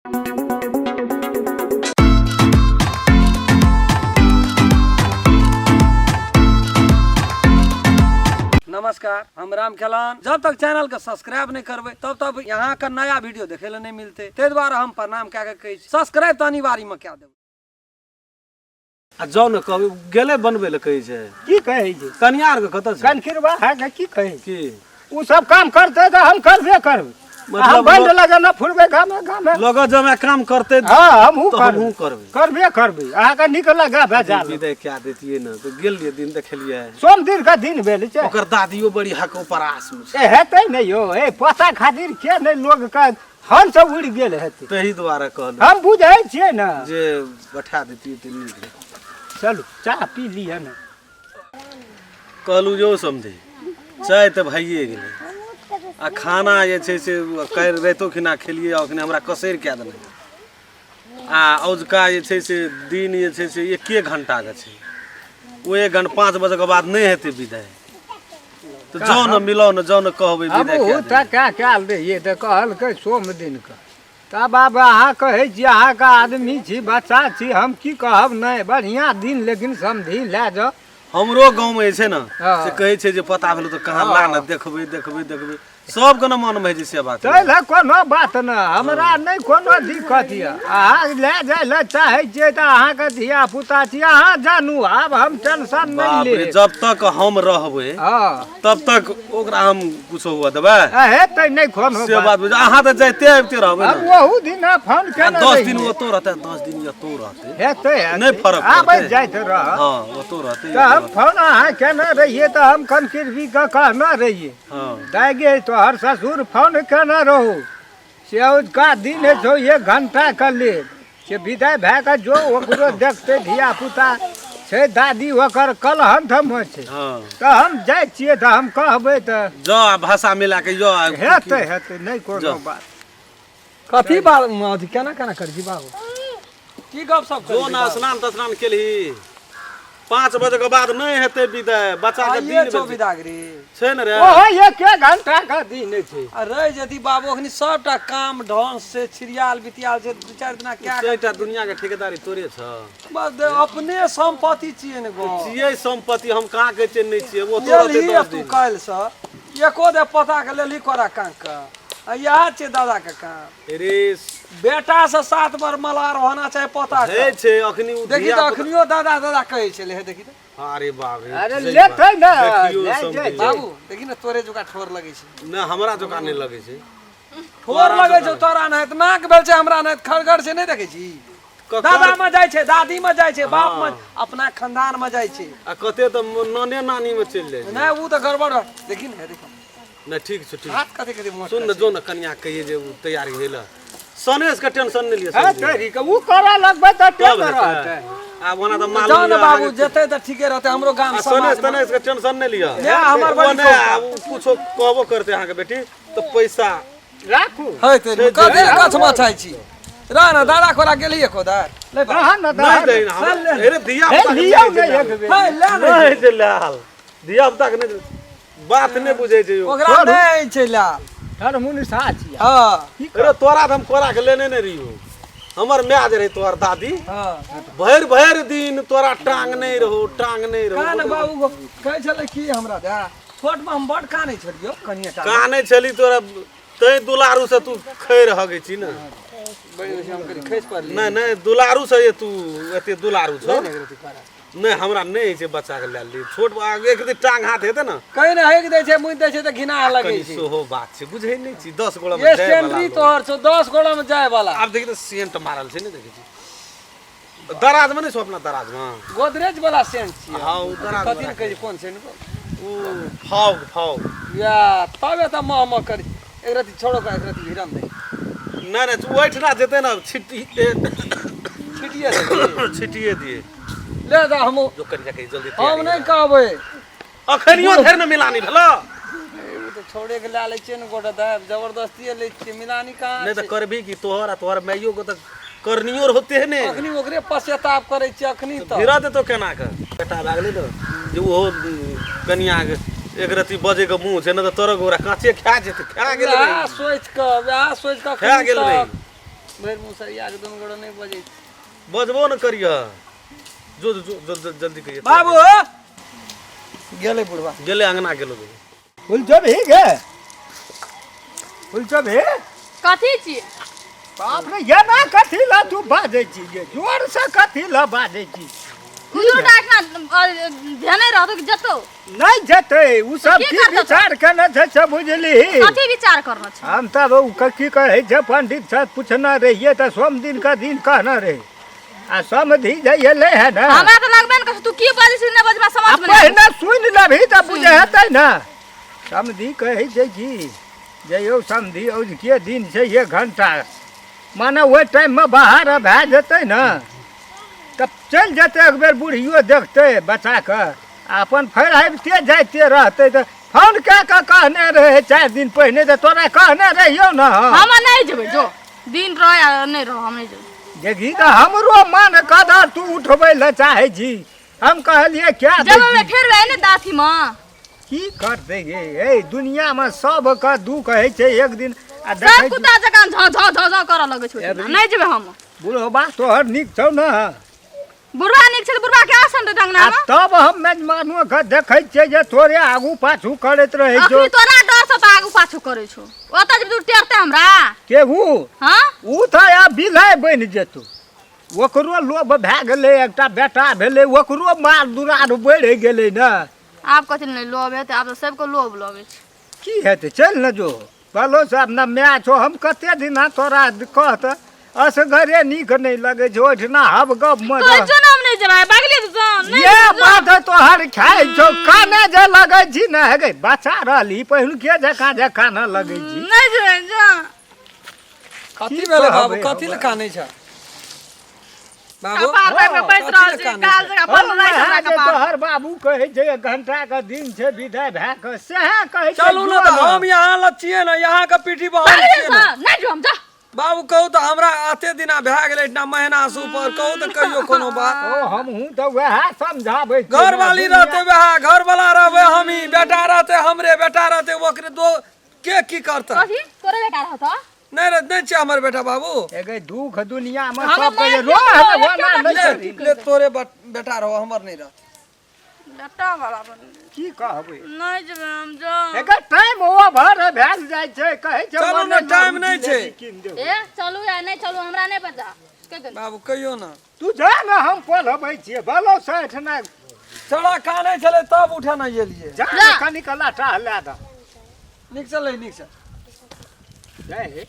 नमस्कार, हम राम खेलान। जब तक चैनल के सब्सक्राइब नहीं करबै तब तक यहाँ के नया वीडियो देखे ले नहीं मिलते, ताहि दुआरे हम प्रणाम कए के कहै छी, सब्सक्राइब तऽ अनिवार्य में कए देबै। आ जाउ ने कहबै गेलै बनबै लए कहै छै। की कहै छै? कनिया आरके कतऽ छै? कनखिरवा है के की कहै छै? की? ओ सब काम करतै तऽ हम करबे करबै। मतलब हम बंद लगे न फुरबै गामे गामे। लोग जमे काम करतै हँ, हमहूँ तऽ करबै। हमहूँ करबै। करबे करबै। अहाँके नीक लगा भेजा लेब। विदाइ कए दैतियै ने तऽ गेल रहियै दिन देखेलियै। सोम दिन के दिन भेल छै। ओकर दादियो बड़ी हक उपरास मे छै। ए हेतै ने यौ, ए पोता खातिर के नहि लोग के हंस उड़ि गेल हेतै। ताहि दुआरे कहलहुँ। हम बुझै छियै ने जे बैठा दैतियै तऽ नीक रहै। चलू चाह पी लिअ ने। कहलहुँ जे ओ समझी चाय तऽ भइए गेलै आ खाना जे छै से काल्हि रातिओ खिना खेलियै, अखने हमरा कसरि कए देने। आ औजका जे छै से दिन जे छै से एके घंटाके छै, ओ एक घंटा 5 बजेके बाद नहि हेतै विदाइ। तऽ जाउ ने मिलाउ ने, जाउ ने कहबै विदाइ हमहूँ कए तऽ देबै। कए कयल रहियै तऽ कहलकै सोम दिनके। तब आब अहाँ कहै छी, अहाँके आदमी छी, बच्चा छी, हम की कहब। नहि बढ़िआँ दिन, लेकिन समधी लए जाउ। हमरो गाँवमे जे छै ने हँ। से कहै छै जे पता भेल तऽ कहाँ ला ने देखबै देखबै देखबै, सबके ने मन मे होइ छै से बात। ताहि लए कोनो बात नहि, हमरा नहि कोनो दिक्कत यऽ। अहाँ लए जाइ लए चाहै छियै तऽ अहाँके धिया पुता छी, अहाँ जानू। आब हम टेंशन नहि बाप रे, लेब। जब तक हम रहबै हँ तब तक ओकरा हम कुछो हुआ देबै। हेतै नहि कोनो से बात बुझ। अहाँ तऽ जाइते आबिते रहबै हम ने। ओहू दिन फोन आ केने 10 दिन रहियै। ओतौ रहतै, 10 दिन एतौ रहतै, हेतै हेतै। नहि फरक आबै पड़तै। जाइत रह। हँ, ओतौ रहतै। तऽ हम फोन अहाँ केने रहियै तऽ हम कनकिरबीके कहने रहियै। हँ। दाइ गे, तोहर ससुर फोन केने रहू से औजका दिन छौ 1 घंटा के लेल से विदाइ भए कऽ जो, ओकरो देखतै धिया पुता छै, दादी ओकर कलहन्थमे छै। हँ। तऽ हम जाइ छियै तऽ हम कहबै तऽ जाउ आ भाषा मिला के जाउ आ हेतै हेतै, नहि कोनो जाउ। बात। कथी बात अथी केना केना करै छी बाबू? की गप सब जो करै ना स्नान तस्नान केलही? 5 बजे के बाद नहि हेतै विदाइ बच्चा के। आइए दिन छौ भेल विदागरी छै ने रे। ओहो एके घंटा के दिन छै। आ रहि जदी बाबू, अखनी सबटा काम ढंग से छिड़ियाल बितियाल छै, 2-4 दिना क्या चारिटा दुनिया के ठेकेदारी तोरे छ। बस अपने संपत्ति छियै ने गो। छियै संपत्ति, हम कहाँ कहै छियै नहि छियै। ओ तो रहतै लेलही 10 तू दिन काल्हि से एको दे पता के लेलही कोरा कांक के, आ इएह छियै दादा के काम। रे बेटा से 7 बार मलार होना चाही पोता के। हे छै अखनी उ देखी धिया तऽ पुता- अखनियो दादा दादा कहै छलै हे, देखी तऽ। अरे बाप रे, अरे सही लेतै बात। ने, देखियौ लए समझी। जाइ छै। बाबू देखी ने, तोरे जोका ठोर लगै छै। नहि, हमरा जोका नहि लगै छै। ठोर लगै छौ तोरा नहि तऽ नाक भेल छै, हमरा नहि खड़गड़ छै, नहि देखै छी? दादा में जाइ छै, दादी में जाइ छै, बाप में, अपना खानदान में जाइ छै। आ कते तऽ नाने नानी मे चलि जाइ छै। नहि, ओ तऽ गड़बड़ है। देखी ने, हे देखी। नहि, ठीक छै, ठीक। हाथ कते कते मोट। सुन ने, जो ने कनिया कहिए जे उ तैयारी भेल। सनेश के टेंशन नहि लिअ। है समझी। तेरी के उ करऽ लगबै तऽ तब टेम हेतै। रहतै। आब ओना तऽ मालूम जाउ ने यऽ बाबू, अहाँके। जेतै तऽ ठीके रहतै हमरो गाम आ समाज सनेश तनेश के टेंशन नहि लिअ। ने हमर ओ बड़ी नहि, आब उ कुछो कहबो करतै अहाँके बेटी तऽ पैसा राखू। है तेरी कथी लए कछमा चाहै छी? रह ने दादा खोरा गेली एको दार ले बाबू। कहाँ ने नहि दहन। दै ने अरे धिया हे पुता के लियौ नहि ने छै एक बेर। है ले ने। नहि छै लाल, धिया पुता के नहि, बात नहि बुझै छै यौ। ओकरा नहि छै लाल। हरमुनिसा छियै। हँ। अरे तोरा तऽ हम कोरा के लेने नहि रहियौ, हमर माय जे रहै तोहर दादी, हँ, भरि भरि दिन तोरा टांग नहि रहो, टांग नहि कान रहो। बाबू गो कहै छलै की हमरा दए, छोटमे हम बड कानै छलियौ कनिए टा। कानै छली तोरा तै दुलारू से तू खैर हगै छी ने। बड़ी बेसी हम कनि खसि पड़ली। नहि नहि, दुलारू से जे तू एते दुलारू छौ। नहि रति पारा। नहि, हमरा नहि होइ छै बच्चा के लए ली छोट, एक दिन टांग हाथ हेतै ने। कहीं ने हेक दै छै, मुति दै छै तऽ घिना लगै कनि छै। सेहो बात छै, बुझै नहि छी 10 गोड़ा मे ये जाय वाला सेंट्री लोग। तोहर छौ 10 गोड़ा में जाय वाला। आब देखी तऽ सेंट मारल छै, नहि देखै छी दराज मे? नहि छौ अपना दराज मे? गोदरेज वाला सेंट छियै। हँ, ओ दराज कथी मे ने कहै छै, कोन सेंट? ओ फाउग फाउग। या तबे तऽ मह मह करी। एक रति छोड़ो का, एक रति भिरम दे। नहि नहि, तू ओहिठिना जेतै ने छिटी छिटिए दे। छिटिए दिए। ले जा हम जो कनिया के जल्दी हम तैयारी नहि करा। कहबै। अखनियो धरि ने मिलानी भेलो। ओ तऽ छोड़े के लए लै छियै ने गोटा दाबि, जबरदस्तिए लै छियै, मिलानी कहाँ नहि तऽ छै? करबी की, तोहर आ तोहर माइयो के तऽ करनियो होते है ने। अखनी ओकरे पश्चाताप करै छियै अखनी तऽ। भिड़ा देतो केना के बेटा भए गेलै ने जे ओहो कनिया के एक रत्ती बजै के मुँह छै, नहि तऽ तोरो गोरा काँचे खा जेतै, खा गेल वएह रही। सोचि कऽ, वएह सोचि कऽ खा अखनी गेल रही। तक। भरि मुँह सरिया के दुनू गोड़ो नहि बजै छै। बजबो न करिह, जो जो जो जल्दी करिह। बाबू गेलै बुढ़वा। गेलै अंगना गेलो। फूल चोभी गे, फूल चोभी। कथी छी? बाप रे, एना कथी ला तू बाजै छी गे? जोर से कथी ला बाजै छी? हुजूर डाकना ध्यान रहतो कि जतो? नहि जेतै उ सब। की की करतौ? विचार केने छै से बुझली? कथी विचार करना छै? हम तब उ की कहै छै, पंडित से पूछने रहियै तऽ सोम दिन के दिन कहने रहै आ समधि जे एलै है ने। हमरा तऽ लगबे ने करै छै, तू की बजै छी नहि बजबा आ समझ मे नहि। पहिने सुनि लेबही तऽ बुझे हेतै ने। समधि कहै छै कि जे यौ समधि, औजके दिन छै एक घंटा, माने ओहि टाइममे बाहर भए जेतै ने तऽ चलि जेतै, एक बेर बुढ़ियो देखतै बच्चाके आ अपन फेर आबिते जाइते रहतै। तऽ फोन कए कऽ कहने रहै 4 दिन पहिने, तऽ तोरा कहने रहियौ ने हम। हम नहि जेबै, जो दिन रह या नहि रह, हम नहि जेबै। देखी तऽ हमरो मन कदर तू उठबै लए चाहै छी। हम कहलियै क्या जेबै मे फेर वएह ने दाथी मे। की करतै गे, ए दुनियामे सबके दुख होइ छै एक दिन आ सब देखै छी- कुत्ता जकाँ झौ झौ झौ झौ करऽ लगै छौ। नहि जेबै हम। बुढ़बा तोहर नीक छौ ने? बुढ़वा नीक छै तऽ बुढ़वा के आसन दे अंगना आ मे। तब हम मेजमानो के देखै छियै जे तोरे आगू पाछू करैत रहै छौ। अखनी तोरा डर से तऽ आगू पाछू करै छौ। ओतऽ जेबै तू टेरते हमरा। केहू? हाँ। उ तऽ आब बिलाइ बनि जेतौ। ओकरो लोभ भए गेलै, एकटा बेटा भेलै, ओकरो मार दुरार बढ़ि गेलै ने। आब कथी नहि लोभ हेतै? आब तऽ सबके लोभ लगै छै। की हेतै, चलि ने जो। कहलहुँ से आब ने माय छौ, हम कते दिना तोरा कहत, असगरे नीक नहि लगै छै ओहिठिना हब गप मे। कहै छौ ने हम नहि जेबै, बगले तऽ जो, नहि ये जेबै, जो। बात तोहर खाइ छौ, काने जे लगै छी ने हे गे, बच्चा रहली पहिलुके जकाँ जे कानऽ लगै छी। नहि जेबै, जो। कथी की भेलै बाबू? कहबै कथी लए हमरा? कानै छ बाबू? कपार पर के बैस कथी रहल लए छी कानै काल छै? जकाँ बन रहै छै हमरा जे कपार। तोहर बाबू कहै छै एक घंटा के दिन छै विदाई भए कऽ, सएह कहै छै। चलू ने तऽ जो। हम यहाँ लग छियै ने, यहाँ के पीठी पर हम बगले छियै ने। सँ, नहि जो हम, जा। बाबू कहू तऽ, हमरा एते दिना भए गेलै एहिठिना महीना से ऊपर, कहू तऽ कहियो कोनो बात। ओ हमहूँ तऽ वएह समझाबै छियै ने, घरवाली रहते वएह घरवाला रहबै हमही, बेटा रहते हमरे, बेटा रहते ओकरे, दो के की करतै? कथी तोरे बेटा रहतौ? नहि रे, नहि छै हमर बेटा बाबू। एगे दुख दुनिया मे हमर सब माय के के रोह एके होना बेटा नहि ले करी। ले, तोरे बेटा रहो, हमर नहि रहत। बेटा वाला बन। की कहबै? नहि जेबै हम, जो। एकर टाइम ओवर भेल जाइ छै, कहै छै चलू ने, मने टाइम नहि छै। कीन देब। ए चलू या नहि चलू, हमरा नहि पता के गेल। बाबू कहियो ने। तू जा ने, हम पढ़बै छियै बोलो सेठ ने। चला कानै छलै तब उठे नहि गेलियै। जा ने कनि कला टहला दऽ। नीक से लै, नीक से। जय हे,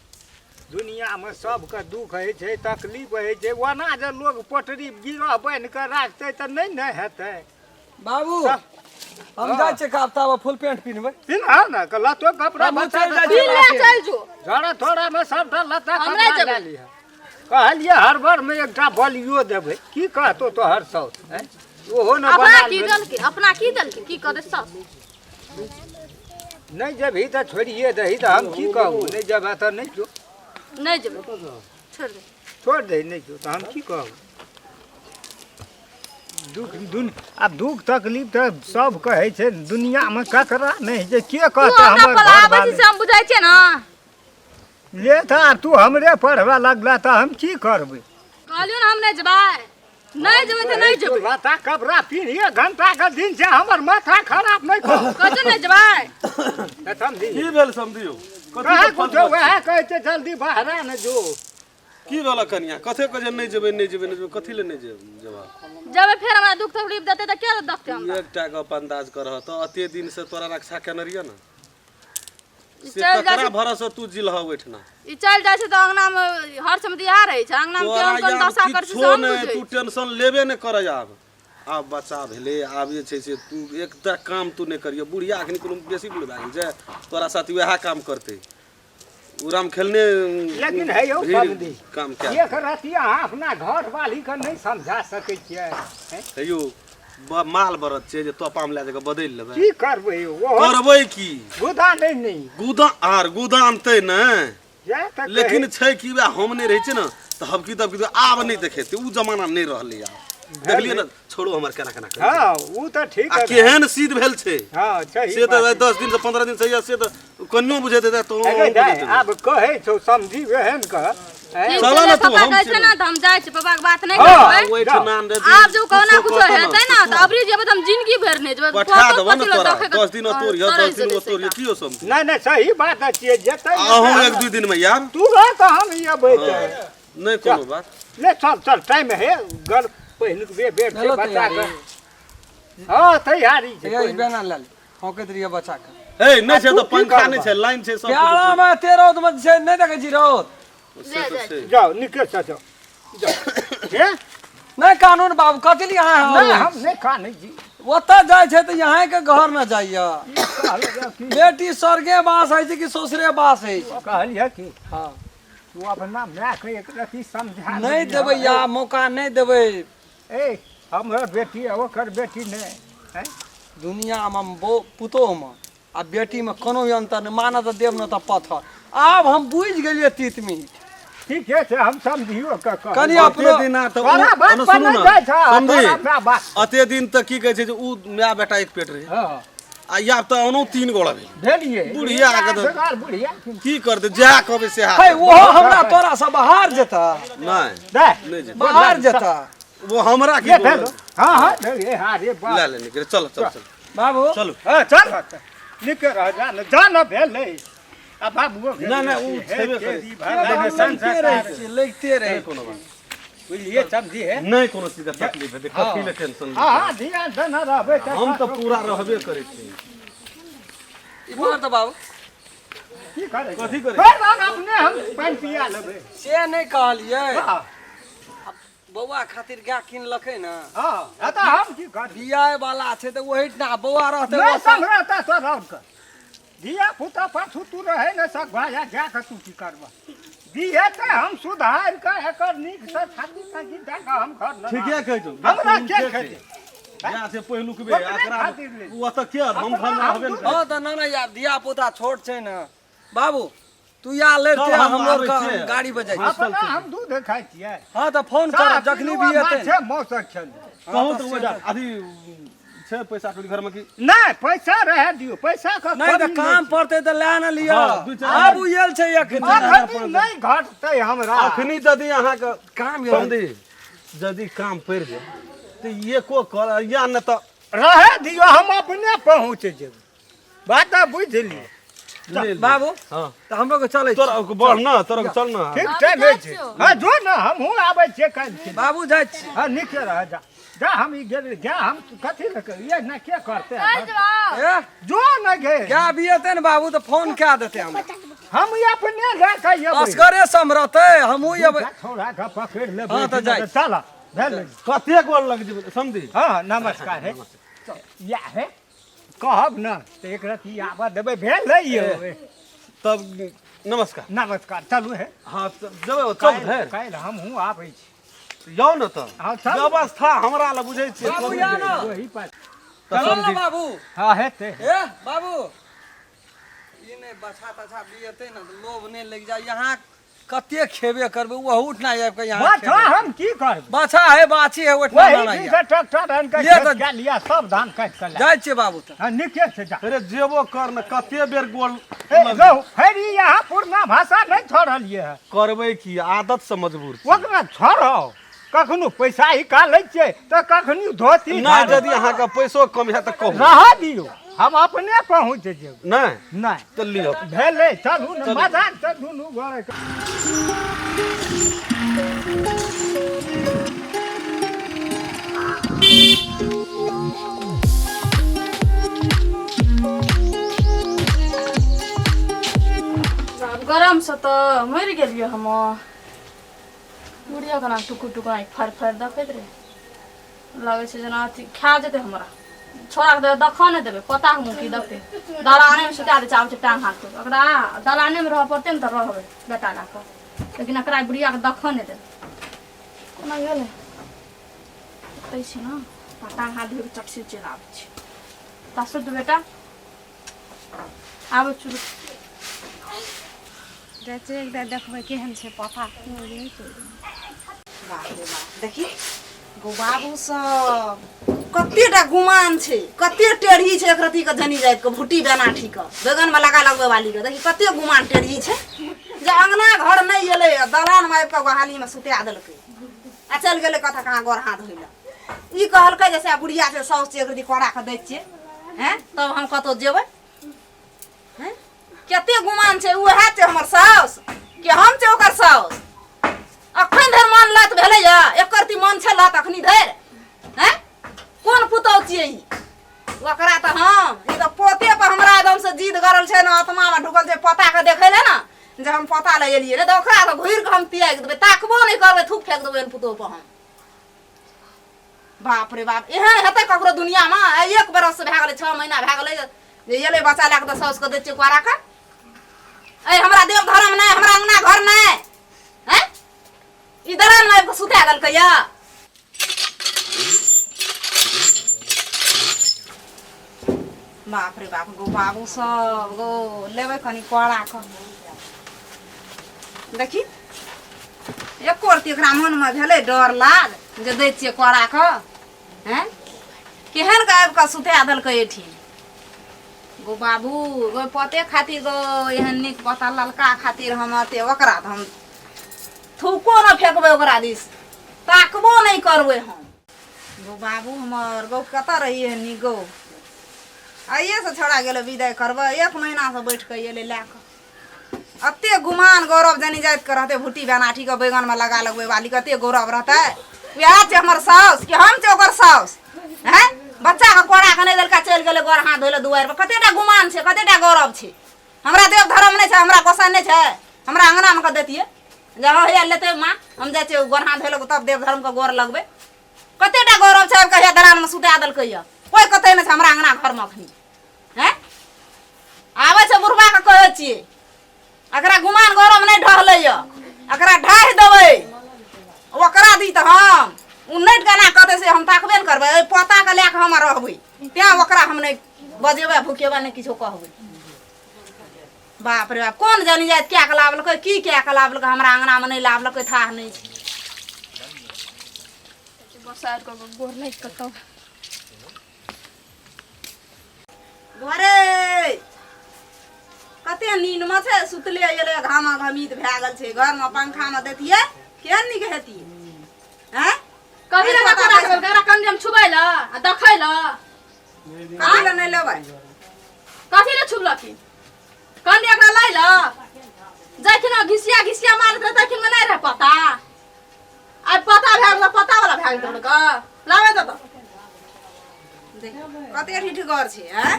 दुनियामे सबके दुख होइ छै, तकलीफ होइ छै। ओना जे लोग पटरी गिरह बान्हि कऽ राखतै तऽ नहि ने हेतै। बाबू हम जाइ छियै काब फुल पेंट पिन्हबै। पिन्ह ने के लतो कपड़ा हमहूँ बच्चा चलि जाइ पी छियै ले बाटे। चल जो। झोड़ा थोड़ामे सबटा लत्ता हम कपड़ा नहि जेबै। लए लिहऽ। कहलियै हड़बड़मे एकटा बलियो देबै, की कहतो तोहर साउस आँय? ओहो ने अपना बना की देलकै? अपना की देलकै? की कऽ दे सब? नहि जेबही तऽ छोड़िए दही, तऽ हम की कहू? नहि जेबह तऽ नहि जो। नहि जेबै, छोड़ दे। छोड़ दही, नहि जो तऽ हम की कहू? दुख दुन आब दुख तकलीफ तऽ सब कहै छै, दुनियामे ककरा नहि होइ छै? के तू कहतै हमरा हमर पढ़ाबै छी घरवाली से हम बुझै छियै ने। ले तऽ आब तू हमरे पढ़बऽ लगला तऽ हम की करबै? कहलियौ ने हम नहि जेबै, नहि जेबै तऽ नहि जेबै। लत्ता कपड़ा पिन्हिए, घंटा के दिन छै, हमर माथा खराब नहि कर। कहलियौ नहि जेबै। तऽ समझी। की भेल समधियो? कथी कहाँ के कुछो, वएह कहै छै जल्दी बहरा ने जो। की भेल कनिया? कथे कहे नहि जेबै, नहि जेबै, नहि जेबै? कथी ले नहि जेबै? जेबै, फेर हमरा दुख तकलीफ देतै तऽ के देखतै हमरा? एकटा गप अंदाज करह तऽ, अते दिन से तोरा रक्षा केने रहियै ने ई से चलि जाइ ककरा छै। भरोसे तू जिलह ओहिठिना? ई चलि जाइ छै तऽ अंगना मे हर समय इएह रहै छै। अंगना मे तोरा केहन कोन यार दशा करै छै से किछो हम नहि बुझै तू टेंशन लेबे नहि कर। आब आब बच्चा भेलै, आब जे छै से तू एकटा काम तू नहि करियो। बुढ़िया अखनी कोनो बेसी बूढ़ भए गेल छै? तोरा साथ वएह काम करतै, ओ राम खेलने लेकिन हे यौ भीड़ समधी, काम कए एक रति अहाँ अपना घर वाली के नहि समझा सकै छियै हैं? हे यौ, माल बरद छै जे तोपाम लए जाके बदलि लेबै? की करबै यौ, ओहो करबै की? गुदा नहि नहि गुदा आर गुदा अनतै ने। जाय तऽ लेकिन छै कि वएह हम नहि रहै छै ने तऽ हबकी तबकी तऽ आब नहि देखेतै। ओ जमाना नहि रहलै आब, देखलियै ने? छोड़ो, हमर केना केना करै छै। हँ, ओ तऽ ठीक आ है। केहन सिद्ध भेल छै। हँ, सही से तऽ बात। 10 दिन से 15 दिन से से तऽ कनियो बुझेतै तऽ अगे दाइ, आब कहै छौ समझी एहन कह ठीक चलऽ छै ने तू, पापा हम कहै छै छियै। ने तऽ हम जाइ छी पापा के बात नहि हाँ, करबै ओहिठिना यदि आब जो कोना कुछो कुछो कहतौ हेतै ने तऽ अबरी जेबै तऽ हम जिंदगी भरि नहि जेबै पठा पोतो देबो ने पोती लग तोरा देखै के 10 दिन तोरिह तरसि 10 दिन जेतै ओ तोरिह से की हो समझी नहीं नहीं सही बात छियै जेतै ने अहूँ तऽ एक दू दिन में आयब तुरंत हम अबै तऽ नहि कोनो बात ले चल चल टाइम है घर पहिलुक बे बेर छै भेलो बच्चा के तैयारी हाँ तैयारी छै हे, ई बेना लए ले हौकैत रहिए बच्चा के हे नहि छै तू तऽ की पंखा करबह? नहि छै लाइन छै सब प्याला में एते रौद में छै नहि देखै छी रौद से तऽ छै जाओ निके से जाओ जाओ हे नहि कानून बाबू कथी लिए अहाँ नहीं हम नहीं कानै जी ओतऽ जाइ छै तऽ यहाँ के घर न जाइए कहलियै की बेटी स्वर्गे बास होइ छै कि ससुरे बास होइ छै कहलियै की हँ तू अपना माय के एक रति समझा नहि दिहऽ। देबै या मौका नहि देबै ए हमर बेटी आ ओकर बेटी नहि हैं? दुनियामे पुतोहमे आ बेटीमे कोनो भी अन्तर नहि मानत तऽ देव ने तऽ पत्थर आब हम बुझि गेलियै तीत मीठ ठीके छै हम समझियो के कहब। कनि अते अपनो दिन आ तऽ तोरा उ- बात ओना पर सुनू नहि ने जाइ छह, समझी तोरा अपना बात अते दिन तऽ की कहै छै जे उ माय बेटा एक पेट रहै हँ आ आब तऽ ओनो तीन गोड़ा भेल भेलियै बुढ़िया के तऽ- बेकार बुढ़िया की करतै जएह कहबै सएह हे ओहो हमरा तोरा से बाहर जेता नहि दे नहि जेतै बाहर जेता वो हमरा की ये भेल हँ हँ भेल हाँ रे बाप ले ले निकले चल चल चल बाबू चलू हँ चल निक रह जा ने जा ने भेलै आ बाबुओ के ना, ना, उ हे छेबे करै। तेरी भलाई लगिते रहै छियै, लगिते रहै कोनो बात बुझलियै समझी है नहि कोनो चीज के तकलीफ हेतै कथी ले टेंशन हँ हँ ध्यान से न रहबै तऽ हम तऽ पूरा रहबे करै छी ई मार तऽ बाबू की करै कथी करै फेर अपने हम पानि पिया लेबै से नहि कहलियै हँ बौआ खातिर गाय किनलकै ने हँ हँ तऽ हम की करबै बियाह वाला छै तऽ ओहि ना बौआ रहतै नहि ओतऽ। सम्हरता तो रौद के धिया पुता पाछू तू रहै ने सकभाया जा कऽ तू की करबह दिहे तऽ हम सुधारि कऽ एकर नीकसँ छाती ताती दए कऽ हम घर न ठीके कहै छौ हमरा के खेतै गाय छै पहिलुक बे ओकरे एकरा खातिर ले। ओ ओतऽ के हम घर मे रहबे ने करै। हँ तऽ ना ना यार धिया पुता छोट छै ने बाबू तू या लड़ते चल, हम हम लोग आबै के छियै। गाड़ी बजाइ हँ, चल, अपना चल। हम दूध खाइ छियै हँ तऽ फोन करब जखनी भी एतै माछे मौसक छलै कहू तऽ ओहि अथी छै पैसा कौड़ी घरमे की नहि पैसा रहए दियौ पैसा के नहि तऽ कमी काम पड़तै तऽ लए ने लिअ हँ, दू चारि आब उयल छै एखन अखनी नहि घटतै हमरा अखनी यदि अहाँके काम समझी यदि काम पड़ि जाय तऽ एको कर या नहि तऽ रहए दियौ हम अपने पहुँच जेबै बात बुझि लियौ ले ले। बाबू हँ तऽ हमरो के चलै तोरा बढ़ न तोरा चल न ठीक हम टाइम जाइ छै छियौ। हँ जो ने हमहूँ आबै छियै काल्हि बाबू जाइ छी हँ नीके रह जा जा हम ई गेल जा हम कथी लए करियै ना के करतै चलि जेबौ ए जो ने गे गाय भी एतै ने बाबू तऽ फोन कए देतै हमरा हम ई अपने लए कऽ अयबै असगरे सम्हरतै हमहूँ अयबै छोड़ा के पकड़ि लेबै हँ, तऽ जाइ। चल भेल कतेक गोर लग जेबै समझी हँ नमस्कार हे या हे कहब ने तऽ एक रत्ती आबऽ देबै भेल है यौ तब नमस्कार नमस्कार चलू हे हँ तऽ जेबै ओ चौक धरि काल्हि हमहूँ आबै छी जाउ ने तऽ हँ, चल। व्यवस्था हमरा लए बुझै छियै बाबू करू या जे। ने ओही पर तऽ चल ने समझी बाबू हँ हेतै ए बाबू ई नहि बछा तछा बियेतै ने तऽ लोभ नहि लागि जाय यहाँ कते खेबे करबै ओहू उठना आबि कऽ यहाँ बाछा खेबै। हम की करबै बाछा है बाछी है ओठना वही ना दिन या से ट्रैक्टर आनि कऽ ये खेत तऽ- कए लिअ सब धान काटि कऽ लए जाइ छियै बाबू तऽ हँ नीके छै जा अरे जेबो कर ने कते बेर गोल ए रौ फेर ई यहाँ पुरना भाषा नहि छोड़लियै हँ करबै की आदत से मजबूर छी। ओकरा छोड़ो कखनो पैसा निकालै छियै तऽ कखनो धोती नहि यदि अहाँके पैसो कम हैत तऽ कहू रहऽ दियौ हम अपने पहुँच जेबै नहि नहि तऽ लिअ भेलै चलू ने मजाक तऽ दुनू गोरे आब गरमसँ तऽ मरि गेलियै हम बुढ़िया केना टुकुर टुकुर आँखि फाड़ि फाड़ि देखैत रहै लगै छै जेना अथी खा जेतै हमरा छोड़ाके देबै देखऽ नहि देबै पता हमहूँ की देखतै दलानेमे सुता दै छै आबै छै टांग हाथ तोड़ ओकरा दलानेमे रहऽ पड़तै ने तऽ रहबै बेटा लए कऽ लेकिन एकरा बुढ़ियाके देखऽ नहि देबै कोना गेलै ओतै छै ने टांग हाथ धोइ कऽ चटसी चलि आबै छै ता सुत बेटा आबै छी जाइ छियै एक बेर देखबै केहन छै पता बाप रे बाप देखी गो बाबू सब कते टा गुमान छै कते टेढ़ी छै एक रत्ती के जनी जाइत के भुट्टी बेना ठीक बैगन में लगा लगबै वाली के देखी कते गुमान टेढ़ी छै जे अंगना घर नहि एलै दलानमे आबि कऽ गोहालीमे सुता देलकै आ चलि गेलै कतऽ कहाँ गोर हाथ धोइ लए। ई कहलकै जे से बुढ़िया छै, साउस छै, एक रति कोड़ा कऽ दै छियै हैं तब हम कतहु जेबै। हैं कते गुमान छै, उएह छै हमर साउस कि हम छै ओकर साउस? अखन धरि मन लत भेलैया, एकर ती मन छै लत अखनी धरि? हैं कोन पुतहु छियै ई? ओकरा तऽ हम ई तऽ पोते पर हमरा एकदम से जिद करल छै ने, आत्मामे ढुकल छै। पोता के देखै ले ने जे हम पोता लए एलियै ने, तऽ ओकरा तऽ घुरि कऽ हम त्यागि देबै, ताकबो नहि करबै, थूक फेंक देबै एहन पुतहु पर हम। बाप रे बाप, एहन हेतै ककरो दुनियामे? आइ 1 बरस भए गेलै, 6 महीना भए गेलै जे एलै बच्चा लए कऽ, तऽ साउसके दै छियै कोरा कऽ। ऐ हमरा देव धर्म नहि, हमरा अंगना घर नहि हैं, ई दलानमे आबि कऽ सुता देलकै यऽ। बाप रे बाप, गो बाबू सब गो, लेबै कनि कोड़ा कऽ देखी। एको रत्ती एकरा मनमे भेलै डर लाज जे दै छियै कोड़ा कऽ? हैं केहन के आबि कऽ सुता देलकै एहिठिन। गो बाबू गो, पोते खातिर गो, एहन नीक पोता ललका खातिर हम अते ओकरा तऽ हम थूको ने फेकबै, ओकरा दिस ताकबो नहि करबै हम। गो बाबू हमर गो, कतऽ रहियै नीक गो? आइएसँ छोड़ा गेलै विदाइ करबै, 1 महीनासँ बैठ कऽ एलै लए कऽ। एते गुमान गौरव जनी जातिके रहतै, भुट्टी बेनाठीके बैगनमे लगा लगबै वालीके एते गौरव रहतै? उएह छै हमर साउस कि हम छै ओकर साउस? हैं बच्चाके कोड़ा के नहि देलका, चलि गेलै गोर हाथ धोइ लए दुआरि पर। कतेटा गुमान छै, कतेटा गौरव छै? हमरा देव धर्म नहि छै, हमरा गोसाइ नहि छै? हमरा अङ्गनामे कऽ दैतियै जे हँ हैया लेतै माँ, हम जाइ छियै गोर हाथ धोइ लए, तब देव धर्मके गोर लगबै। कतेटा गौरव छै? आबि कऽ हैया दलानमे सुता देलकै यऽ, कोइ कतै नहि छै हमरा अङ्गना घरमे अखनी। हैं आबै छै बुढ़बा के कहै छियै, एकरा गुमान गौरव नहि ढहलै यऽ, एकरा ढाहि देबै। ओकरा दी तऽ हम उन्नैट केना कहतै से हम ताकबे ने करबै। एहि पोताके लए कऽ हम रहबै, तेँ ओकरा हम नहि बजेबै, भुकेबै, नहि किछो कहबै। बाप रे बाप, कोन जानी जाइत कए कऽ लाबलकै, की कए कऽ लाबलकै, हमरा अङ्गनामे नहि लाबलकै, थाह नहि छै। बसार कऽ गोर लागि कऽ तब घरे कते नींदमे छै, सुतले एलै, घामा घमीत भए गेल छै घरमे। पंखामे दैतियै, केहन नीक हेतियै? हैं कभी ना कोरा के एकरा कनि हम छुबै ल आ देखै ल। कथी लए नहि लेबै? कथी ले छुबलखिन? कनि एकरा लै ल जखन घिसिया घिसिया मारैत रहै तखन मे नहि रहै पता, आइ पता भए गेल, पता वाला भए गेल तोहर। लाबै दऽ तऽ। देख कते ठिठगर छै, हैं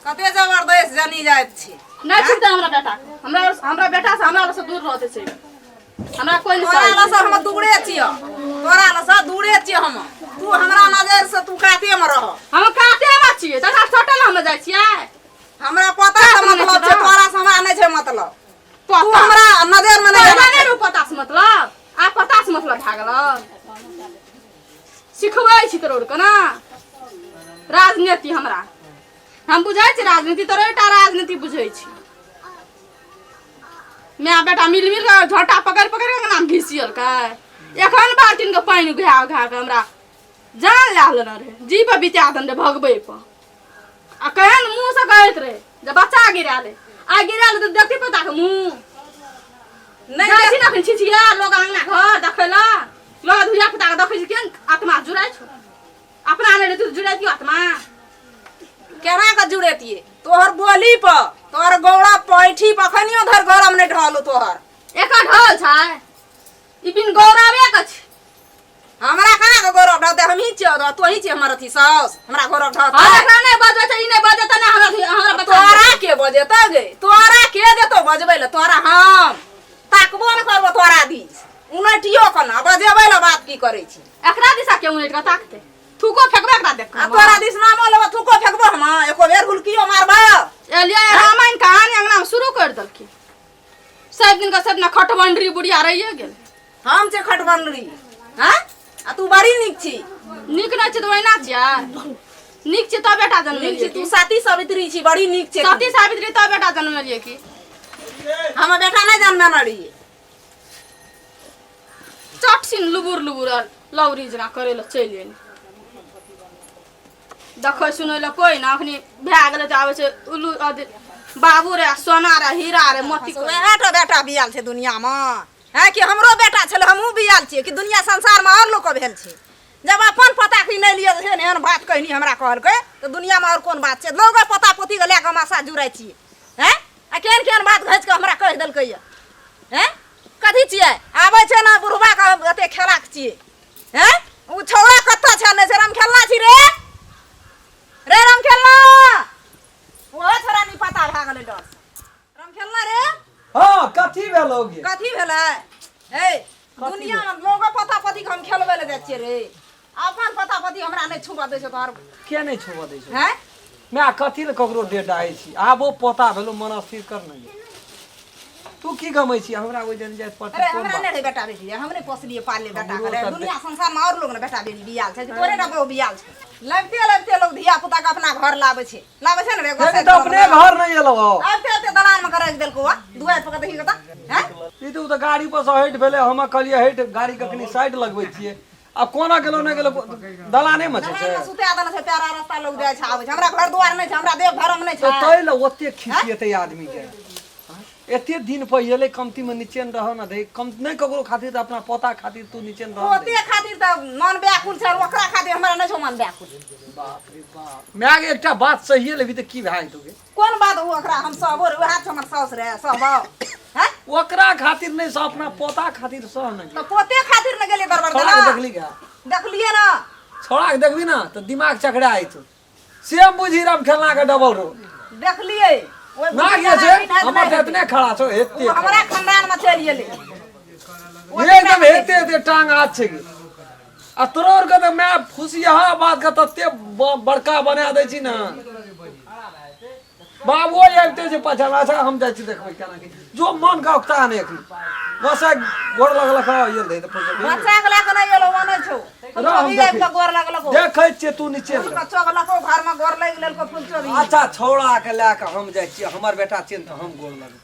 कते जबरदस्त जनी जाइत छै। नहि छुटतै हमरा बेटा के, हमरा हमरा बेटा से हमरा से दूर रहते छै, हमरा कोइ नहि तोरा सहै लसँ छै। हम दूरे छियै, तोरा लसँ दूरे छियै हम। तू हमरा नजर से तू काते मे रह। हम काते मे छियै, तकरा सटल हम जाइ छियै। हमरा पता से कात मे मतलब छै छै ना। तोरा से हमरा नहि छै मतलब, तू पता हमरा नजर मे नहि पहिले आना नहि छै। रहौ पता से मतलब, आब पता से मतलब भए गेल। सिखबै छी तोर के ना राजनीति हमरा, हम बुझै छी राजनीति, तोरे टा राजनीति बुझै छी। माय बेटा मिल मिल कऽ झोटा पकड़ि पकड़ि कऽ नाम घिसियलकै। एखन बाल्टीन के पानि उघा उघा कऽ हमरा जान लए लेने रहै, जी पर बिता देने रहै भगबै पर। आ केहन मुँह से कहैत रहै जे बच्चा गिरा ले, आ गिरा ले तऽ देखती पता के मुँह नहि जाइ छी ने अखन छिछिया लोग अंगना घर देखै ला, लोग धिया पुता के देखै छी, केहन आत्मा जुड़ाइ छौ। अपना नहि रहतै तऽ जुड़ैतियौ आत्मा? केना के जुड़ेतियै? तोहर बोली पर, तोहर गौरव पैठी पर अखनियो धरि गौरव नहि ढहलो तोहर। एकर ढहल छै, ई बिन गौरवे के छै। हमरा कहाँ के गौरव ढहतै? हमही छियै, तोही छियै हमर अथी साउस, हमरा गौरव ढहतै? हम एकरा नहि बजबै छै, ई नहि बजेतै ने हमरा हमरा बच्चा। तोरा के बजेतै गे? तोरा के देतौ बजबै ले? तोरा हम ताकबो ने करबो, तोरा दिस उनटियो केना बजेबै ले बात की करै छी? एकरा दिशा के उनटि कऽ ताकतै? थूको फेकबै एकरा देख आ तोरा दिस नामो लेबो, थूको फेकबो हम, एको बेर हुलकियो मारबो। एलियै रामायण कहानी अंगना में शुरू कर देलखिन। सब दिन का सब ना खटबंडरी बुढ़िया रहिए गेल। हम छै खटबंडरी? हैं आ तू बड़ी नीक छी। नीक नहि छै तऽ ओहिना छियै, नीक छै तब बेटा नीक छी जन्मेलियै। तू, सती सावित्री छी, बड़ी नीक छै तू। सती सावित्री तब बेटा जन्मेलियै की? हम बेटा नहि जन्मेने रहियै। चट सिन लुबुर लुबुर आर लौरी जेना करे लए चलि एली। देखै सुनै लए कोइ ना। अखनी भए गेलै तऽ आबै छै उल्लू अथी बाबू रे सोना रे हीरा रे मोती वएह टा बेटा बियाल छै दुनियामे हैं कि हमरो बेटा छलै हमहूँ बियाल छियै कि दुनिया संसारमे आओर लोकके भेल छै जब अपन पोता के नहि लिए एहन एहन बात कहनी हमरा कहलकै तऽ दुनियामे आओर कोन बात छै लोग पोता पोतीके लए कऽ हम आशा जुड़ै छियै हैं आ केहन केहन बात घसि कऽ हमरा कहि देलकै यऽ हैं कथी छियै आबै छै ने बुढ़बाके एते खेलाक छियै हैं ओ छौड़ा कतऽ छै नहि छै रामखेलना छी रे रे रामखेलना ओहो छोड़ा नहीं पता भए गेलै डर से रामखेलना रे हाँ कथी भेलो गे कथी भेलै ए दुनिया में लोग पता पति के हम खेलबै लए जाइ छियै रे अपन पता पति हमरा नहि छुबऽ दै छै तोहर किया नहि छुबऽ दै छौ हैं मैं कथी लए ककरो डेट आइ छी आबो पोता भेलो मन स्थिर कर ने गे तू की गमै छी हमरा ओहि दिन जाइत पड़तै अरे कोन हमरा बात नहि रहै बेटा बेटी हम नहि पोसलियै पाललियै बेटा हमरो के रे तऽ दुनिया संसार में और लोग ने बेटा बेटी बियाल छै तोरे टा बहु बियाल छै लगिते लगिते लोग धिया पुता के अपना घर लाबै छै लाबै छै ने रे लेकिन गोसाइ तऽ अपने घर नहि एलौ हौ आबिते आबिते दलान में के राखि देलकौ आ दुआरि पर के देखी के तऽ हैं ई तऽ ओ तऽ गाड़ी पर से हटि भेलै हम कहलियै हटि गाड़ी के कनि साइड लगबै छियै आब कोना गेलौ नहि गेलौ दलाने मे छै दलान में सुता देने छै प्यारा रास्ता लोग जाइ छै आबै छै हमरा घर दुआर नहि छै हमरा देव धर्म नहि तऽ छै ताहि लए ओते खिसियेतै आदमी के एते दिन पर एलै कमती में निचेन रह न दे कम नहीं ककरो खातिर तऽ अपना पोता खातिर तू निचेन रह पोते खातिर तऽ मन व्याकुल छै और ओकरा खातिर हमरा नहि छौ मन व्याकुल बाप रे बाप माय के एकटा बात सहिए लेबी तऽ की भए जेतौ गे कोन बात ओ ओकरा हम सहबो रे वएह छै हमर साउस रे सहबो हैं ओकरा खातिर नहीं सह अपना पोता खातिर सह न तऽ पोते खातिर ने गेलियै दरबार छोड़ा के देला देखली क्या देखलियै ना छोड़ा के देखबी ना तऽ दिमाग चकरा जेतौ सेम बुझी राम खेलना के डबल रो देखलियै ओहि ना बुढ़िया के छै बिना हमर तऽ नहि एतने खड़ा छौ एते ओ हमरा खानदान में चलि गेलै एकदम एते एते टांग हाथ छै गे। आ तोरो आर के तऽ माय फुसियाहा बात के तते बड़का बना दै छी ने बाबुओ आबिते छै पाछा अच्छा हम जाइ छी देखबै केना की जो मन का उकता नहि एखन बस गोर लगलक हँ आयल रहै तऽ पैसा बच्चा के लए कऽ नहि एलौ नहि छौ रह, हम फुलचोभी आबि देखै कऽ गोर लगलको देखै छियै तू नीचे फूल कच्चो लगलको घर में गोर लागि लेलको फुलचोभी अच्छा छौड़ा के लए कऽ हम जाइ छियै हमर बेटा छियै ने तऽ हम गोर लगबै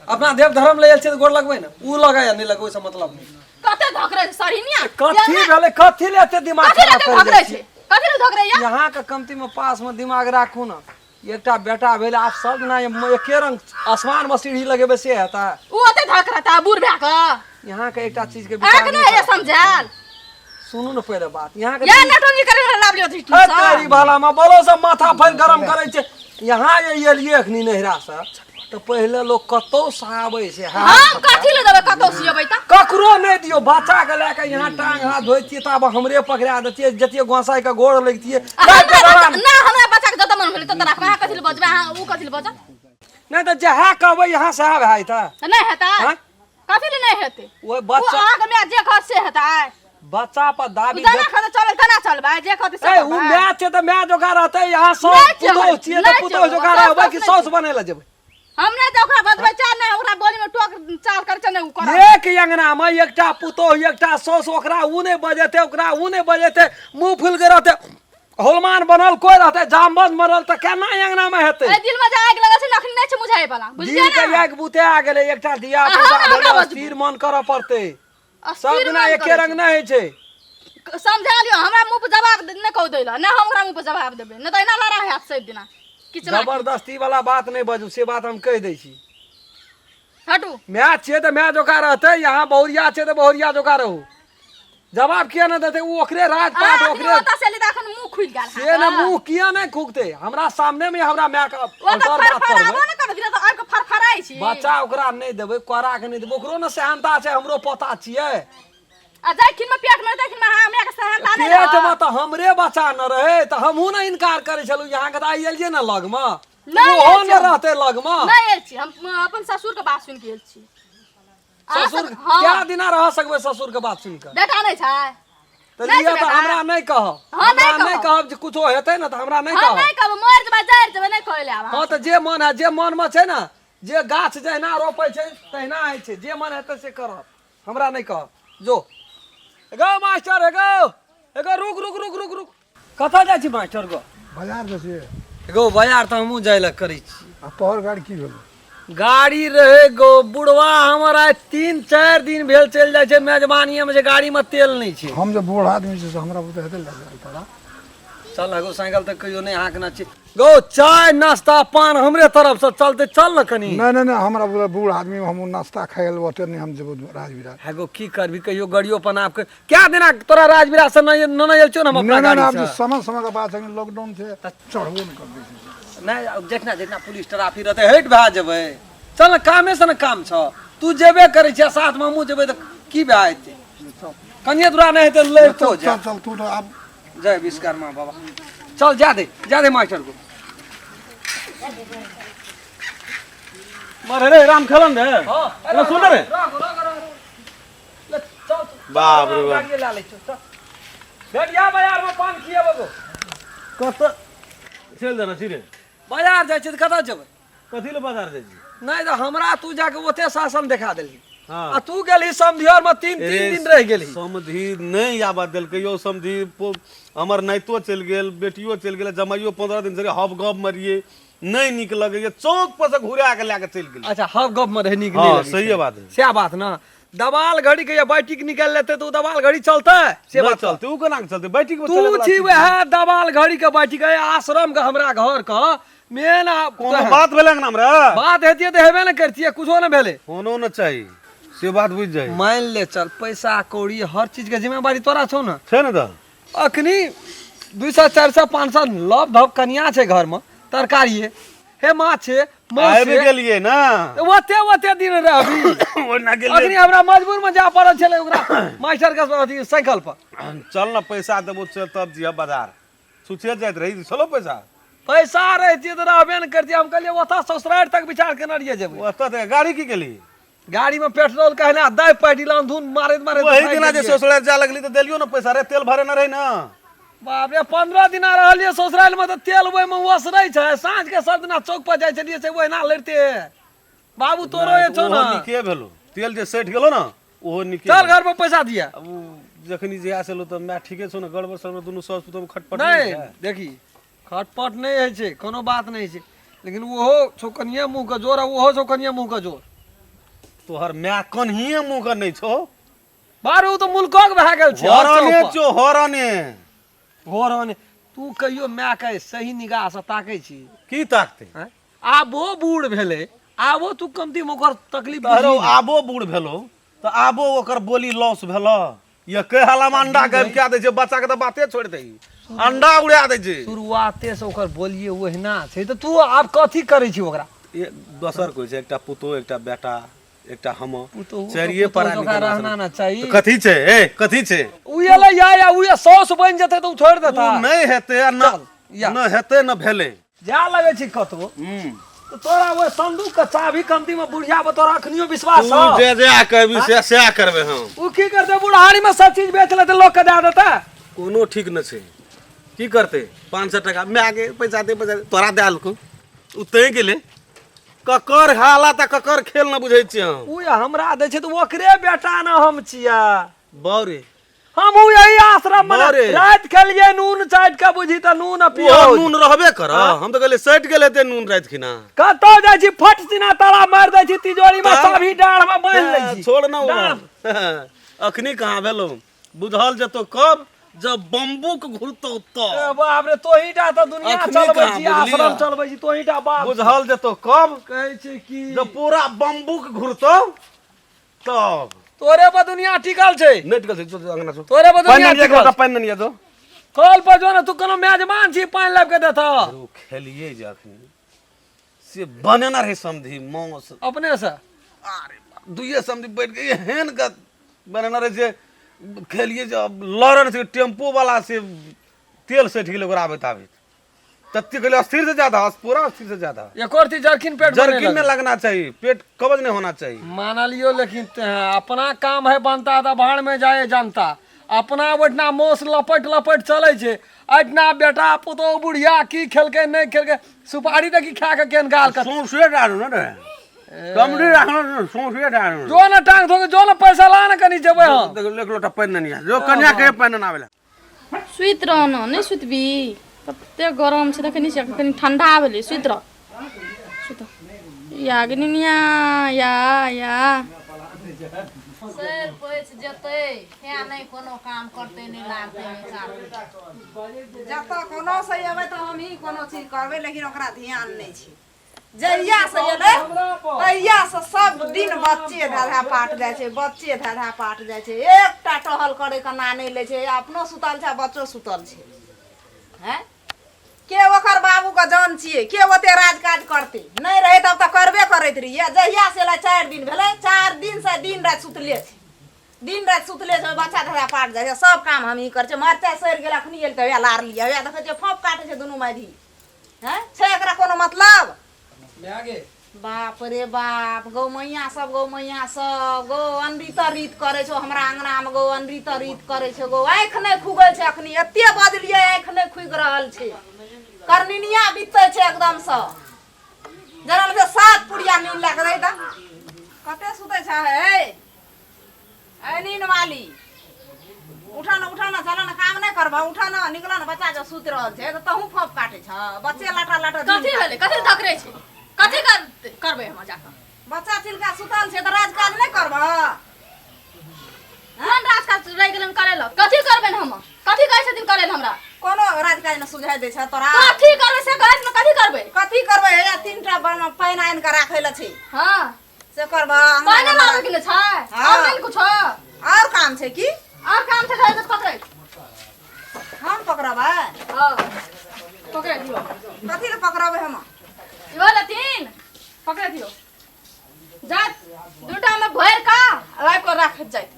अपना देव धर्म ले आयल छियै तऽ गोर लगबै ने उ लगै या नहि लगबै ओहिसँ मतलब नहि कते धकरे छै सरिनिया कथी भेलै कथी ले एते दिमाग कथी खराब ले करि धकरे जाइ छै छियै कथी ले धकरे या यहाँके कमतीमे पासमे दिमाग राखू ने एकटा बेटा भेल आब सब दिना एके रंग आसमान में सीढ़ी लगेबै से हेतै उ ओते धकरता बूढ़ भए कऽ यहाँके एकटा चीज के विचार अहाँके नहि नहि होइए करब। समझायल सुनू ने पहिले बात यहाँके या नटंगी करे लाभ लियो हे तेरी भाला में बोलो सब माथा फैल गरम करै छै यहाँ जे एलियै अखनी नैहरा से तऽ पहिले लोक कतौ से आबै छै हाथ हम कथी ले देबै कतौ सियबै तऽ ककरो नहि दियौ बच्चा के लए कऽ यहाँ टांग हाथ धोइतियै तऽ आब हमरे पकड़ा देतियै जतियै गोसाई के गोड़ लगितियै आ लए कऽ हमरा दलान ना हमरा बच्चा के जतऽ मन भेलै ततऽ राखबै अहाँ कथी ले बजबै अहाँ उ कथी ले बजत नहि तऽ जएह कहबै यहाँ सएह भए जेतै तऽ नहि हेतै आँय? कथी ले नहि हेतै ओहि ओ बच्चा अहाँके माय जे कहत से हेतै बच्चा पर दाबी जेना कहतै चलबै तेना चलबै जे कहतै से ए उ करबै। माय छै तऽ माय जोका रहतै यहाँ साउस नहि छै, पुतोह छियै तऽ नहि छै, पुतोह जोका साउस रहबै कि नहि साउस छै। बनै लए जेबै हम नहि तऽ ओकरा बजबै चाहे नहि ओकरा बोली में टोक चाल करै छै नहि ओ करत एक अंगना में एकटा पुतोह एकटा साउस ओकरा उ नहि बजेतै ओकरा उ नहि बजेतै मुंह फुलि के रहतै होलमान बनल कोइ रहतै जामबंद बनल तऽ केना अंगना में हेतै एहि दिल में जे आगि लगल छै ने अखन नहि छै बुझाइ वाला बुझलियै दिल के ने आगि बुते आ गेलै एकटा धिया अहाँ पुता हमरा भेलै बजबू। स्थिर मन करऽ पड़तै सब अस्थिर दिना मन एके करै रंग नहि होइ छै छै। समझा लियौ हमरा मुँह पर जवाब नहि कहू दै लए नहि हम ओकरा मुँह पर जवाब देबै नहि तऽ एना लड़ाइ हैत सब दिना किछु जबरदस्ती वाला बात नहि बाजू से बात हम कहि दै छी हटू माय छियै तऽ माय जोका रहतै यहाँ बहुरिया छै तऽ बहुरिया जोका रहू जवाब किया नहि देतै ओ ओकरे राजपाट अहाँ ओकरे ओतऽ से एली तऽ अखन मुँह खुलि गेल से ने मुंह किया नहि खुगतै हमरा सामने में हमरा माय के ओ तऽ अल्टर बात फरफराबो करबै ने करबै तऽ आबि कऽ फरफराइ छी बच्चा ओकरा नहि देबै कोरा के नहि देबै ओकरो ने सेहनता छै हमरो पोता छियै आ जाहि खिनमे पेट मे ताहि खिनमे अहाँ मायके सेहनता नहि पेट रहत मे तऽ हमरे बच्चा न रहै तऽ हमहूँ ने इनकार करै छलहुँ अहाँके तऽ आइ एलियै ने लगमे नहि ओहो आयल ने छी हम। रहतै लगमे नहि आयल छी हम अपन ससुरके बात सुनि के आयल छी अहाँ ससुर सब- हँ। क्या दिना रह सकबै ससुर के बात सुनि कऽ बेटा नहि छै तऽ नहि लिअ छै तऽ बेटा। हमरा नहि कहब हँ, हमरा नहि नहि कहब। कहब जे कुछो हेतै ने तऽ हमरा नहि हम कहब नहि कहब मरि जेबै जरि जेबै नहि कहै लए आब हँ तऽ जे मन है जे मनमे छै ने जे गाछ जहिना रोपै छै तहिना होइ छै जे मन हेतै से करब हमरा नहि कहब जो गो मास्टर हे गो हे गो रुक रुक रुक रुक रुक कतऽ जाइ छी मास्टर गो बाजार जाइ छियै गो बाजार तऽ हमहूँ जाइ लए करै छी आ तोहर गाड़ी की भेलै गाड़ी रहे गो बुढ़वा हमर आइ 3-4 दिन भेल चलि जाइ छै मेजबानिए मे जे गाड़ी मे तेल नहि छै हम जे बूढ़ आदमी छी से हमरा बुते हेतै लए जाय तोरा चल एगो साइकिल तऽ कहियो नहि हाँकने छी गौ। चाय नाश्ता पान हमरे तरफ से चलते, चल न कनी। नहि नहि नहि, हमरा बुझल बूढ़ आदमी, हम नाश्ता खाइ लए ओते नहि हम जेबो राजविराज। हे गो, की करबी? कहियो गड़ियो पर आब क्या दिना तोरा राजविराज से नहीं नहीं आयल छौ ने हम अपना नहि नहि गाड़ी आब से। समय समय के बात छै, लॉकडाउन छै, चढ़बो नहि करबै छै। नहि, जखना जखना पुलिस ट्राफिक रहतै हटि भए जेबै। चल ने, कामे से ने काम छौ। तू जेबे करै छियै, साथमे हमहूँ जेबै तऽ की भए जेतै? कनिये दूरा नहि हेतै लड़ितो जा। चल चल, तू तऽ आब। जय विश्वकर्मा बाबा। चल, जा दे, जा दे मास्टर को। मरे रे राम खेलन रे। हाँ। अरे सुन रे। रख रख रख, ले चल तू। बाप रे बाप। गाड़िए ला लै छौ, चल। भेटिया बाजार में पान खिएबो गो। कत चलि देना छी रे? बाजार जाइ छै तऽ कतऽ जेबै? कथी ले बाजार जाइ छी? नहि तऽ हमरा तू जाके ओते शासन देखा देलही हाँ। आ तू गेलही समधियर में तीन तीन दिन रहि गेलही। समधि नहि आबऽ देलकै यौ समधि। हमर नाइतो चलि गेल, बेटियो चलि गेल, जमाइयो 15 दिन से हब गप मे रहियै, नहि नीक लगैया, चौक पर से घुरा के लए के चलि गेलै। अच्छा, हब गप में रहै नीक हाँ, नहि लगै छै। सहिए बात है। सएह बात ने। दवाल घड़ी के बैटिक निकालि लेतै तऽ ओ दवाल घड़ी चलतै से नहि बात चलतै। ओ केना के चलतै बैटिक में? तू चलै वला छी चीज। वएह दवाल घड़ी के बैटिक है आश्रम के, हमरा घर के मेन कोनो बात भेलै अंगना मे रे? बात हेतियै तऽ हेबे ने करतियै, कुछो ने भेलै। फोनो ने चाही से बात बुझि जाइ। मान ले चल, पैसा कौड़ी हर चीज के जिम्मेवारी तोरा छौ ने? छै ने तऽ। अखनी 200 400 500 लव धव कनिया छै घरमे, तरकारी हे, माछ हे, मांस आबि हे। गेलियै ने। ओते ओते दिन रहबी? ओना गेलियै। अखनी हमरा मजबूर में जाय पड़ल छलै ओकरा मास्टर के अथी साइकिल पर। चल ने, पैसा देबो चल, तब जिह बाजार। छुछे जाइत रही छलो पैसा। पैसा रहितियै तऽ रहबे ने करतियै। हम कहलियै ओतऽ ससुरारि तक विचार केने रहियै जेबै। ओतऽ तऽ गाड़ी की गेली? गाड़ी में पेट्रोल कहना दै पड़ि धुन मारैत मारैत वही थाकि दिना जे गेलियै। ससुरारि जाय लगली तऽ देलियो ने पैसा रे, तेल भरे न रही ने। बाप रे, 15 दिना रहलियै ससुराल में तऽ तेल ओहिमे ओसरै छै। साँझ के सब दिना चौक पर जाइ छलियै से ओहिना लड़िते। बाबू तोरो जे छौ ओहो ने। नीके भेलो, तेल जे सठि गेलो ने ओहो नीके चल भेलो। घर पर पैसा दिया। आब उ जखनी जे आयल तऽ माय ठीके छौ ने, गड़बड़ सड़बड़ दुनू सास पुतोह मे खटपट नहि छै। देखी, खटपट नहि होइ छै, कोनो बात नहि छै, लेकिन ओहो छौ कनिये मुँह के जोर आ ओहो छौ कनिये मुँह के जोर। तोहर माय कन्हिए मुँह के नहि छौ। बारू तऽ मुल्कक भए गेल छै हर हरने चौक पर। छौ हरने। हरने। तू कहियो मायके सही निगाहसँ ताकै छी? की ताकतै? आँय? आबो बूढ़ भेलै, आबो तू कमती ओकर तकलीफ तहरो बुझही ने। आबो बूढ़ भेलो तऽ आबो ओकर बोली लॉस भेलो। ये के हालामे अंडा गाबि कए दै छै, बच्चा के तऽ बाते छोड़ि दही, अंडा उड़ा दै छै। शुरुआते से ओकर बोलिए ओहिना छै तऽ तू आब कथी करै छी ओकरा? ए दोसर कोइ छै? एकटा पुतोह, एकटा बेटा, एकटा हम। पुतोहु तऽ चारिये पुतोहु प्राणी जकाँ के रहना ने चाही। तऽ कथी छै ए, कथी छै? उ एलै या या उ साउस बनि जेतै तऽ उ छोड़ि देता? उ नहि हेतै आ न चल, या। न हेतै न भेलै। जा लगै छी कतबो तऽ तोरा ओहि संदूक के चाभी कमती में बुढ़िया पर तोरा अखनियो विश्वास तू छौ? जे जे कहबी से सएह करबै हम। उ की करतै? बुढ़ारी में सब चीज बेच लेतै, लोक के दए देतै। कोनो ठीक न छै। की करतै? 500 टका माय के पैसा दे, पैसा दे, तोरा दए देलकौ, उ तैं गेलै। ककर हालत आ ककर खेल न बुझै छियै हम। उ हमरा दै छै तऽ ओकरे बेटा ने हम छियै। बाउ रे। हमहूँ यही आश्रम में बारे। राति खेलियै नून चाटि के, बुझी तऽ नून आ ओहो पियाज। नून रहबे कर। हम तऽ कहलियै सटि गेल हेतै नून राति खिना। कतौ जाइ छी फट सिना ताला मारि दै छी तिजोरी में, ताला- चाभी डाँढ़ में बान्हि लै छी। छोड़ न ओ। डाँढ़। अखनी कहाँ भेलौ? बुझल जेतौ कब, जब बम्बुक घुरतौ ए तब। बाप रे, तोही टा तऽ दुनिया अखनी चलबै कहाँ छी, बुझलियै? आश्रम चलबै छी, तोही टा बाप। बुझल जेतौ कब? कहै छै की जब पूरा बम्बुक घुरतौ तब। तोरे पर दुनिया टिकल छै। नहि टिकल छै, जो जो अंगना जो। तोरे पर पानि दुनिया नहि लिअ, टिकल एक लोटा छै। पानि नहि लिअ जो। कल पर जो ने, तू कोनो मेजबान छी पानि लाबि के देतह? ओ खेलियै जे अखनी से बनेने रहै समधी मांस। अपने से? अरे बाप, दुइये समधी बैठ के एहन के बनेने रहै जे खेलियै जे अब लड़न छै टेम्पू वाला से तेल सठि गेलै ओकरा आबैत आबैत। तत्ते कहलियै अस्थिर से ज्यादा, पूरा अस्थिर से ज्यादा। एको रत्ती जर्किन पेट में नहीं जर्किन में लगे। लगना चाहिए, पेट कब्ज नहीं होना चाहिए। मानलियो, लेकिन ते हैं, अपना काम है बनता तऽ भाड़ में जाए जनता। अपना ओहिठिना मौस लपट लपट चलै छै, एहिठिना बेटा पुतोहु बुढ़िया की खेलकै नहि खेलकै, सुपारी देखी खा के केहन गाल कट। सौंसे डालू ने रे कमरी राखना, सौंसे डालू। जो ने टांग धोके जो ने, पैसा ला ने, कनी जेबै हम। देखो, एक लोटा पानि नहीं जो कन्या के पानि ना आवेला। सुति रह न, नहि सुतबी? कते गरम छै, देखै नहि छियै? कनि ठण्डा भेलै। सुति रह, सुत। या गे निनिया, या या। सड़ि पचि जेतै तेँ नहि कोनो काम करतै नहि लागतै नहि चाहतै जतऽ कोनो से एबै तऽ हमही कोनो चीज करबै लेकिन ओकरा ध्यान नहि छै जहिया से एलै तहिया से सब दिन बच्चे धधा पाट जाइ छै बच्चे धधा पाट जाइ छै एकटा टहल करे के ना नहि लै छै अपनो सुतल छै आ बच्चो सुतल छै हैं के ओकर बाबू के जान छियै के ओते राजकाज करतै नहि रहै तब तऽ करबे करैत रहियै जहिया से एलै 4 दिन भेलै 4 दिन से दिन राति सुतले छै दिन राति सुतले छै बच्चा धरा पाट जाइ छै सब काम हमही करै छियै मरचाइ सड़ि गेल अखनी एल तऽ वएह लारलियै वएह देखै छियै फोप काटै छै दुनू माय धी हैं छै एकरा कोनो मतलब माय गे बाप रे बाप गौ मैया सब गौ मैया सब गौ अनरीत रीत करै छौ हमरा अंगना मे गौ अनरीत रीत करै छौ गौ आँखि नहि खुगै छै अखनी एते बजलियै आँखि नहि खुगि रहल छै करनिनिया बीतै छै एकदमसँ जेना लगै छै 7 पुड़िया नीन लए कऽ तऽ कते सुतै छै हे ए नीन वाली उठा न उठा न चल न काम नहि करबह उठा न निकल न बच्चा जब सुति रहल छै तऽ तहूँ फप काटै छ बच्चे लाटा लाटा कथी भेलै कथी धकरै छै कथी करबै हम जाकऽ बच्चा चिलका सुतल छै तऽ राजकाज नहि करबह कोन राजकाज रहि गेलन करै लए कथी करबै हम कथी कहै छथिन करै लए हमरा कोनो राजकाज नहि सुझाइ दै छ तोरा कथी करबै से कहै ने कथी करबै कथी करबै हैया 3टा पानि आनि कऽ राखै लए छै हँ से करबह पानि लाबै के ने छै हाँ। और नहि कुछो और काम छै की और काम छै तऽ पकड़ै हम पकड़बै हाँ पकड़ै दियौ कथी लए पकड़बै हम इहो लेथिन पकड़ै दियौ जात दूटा में भरि का राख कऽ राखैत जाइत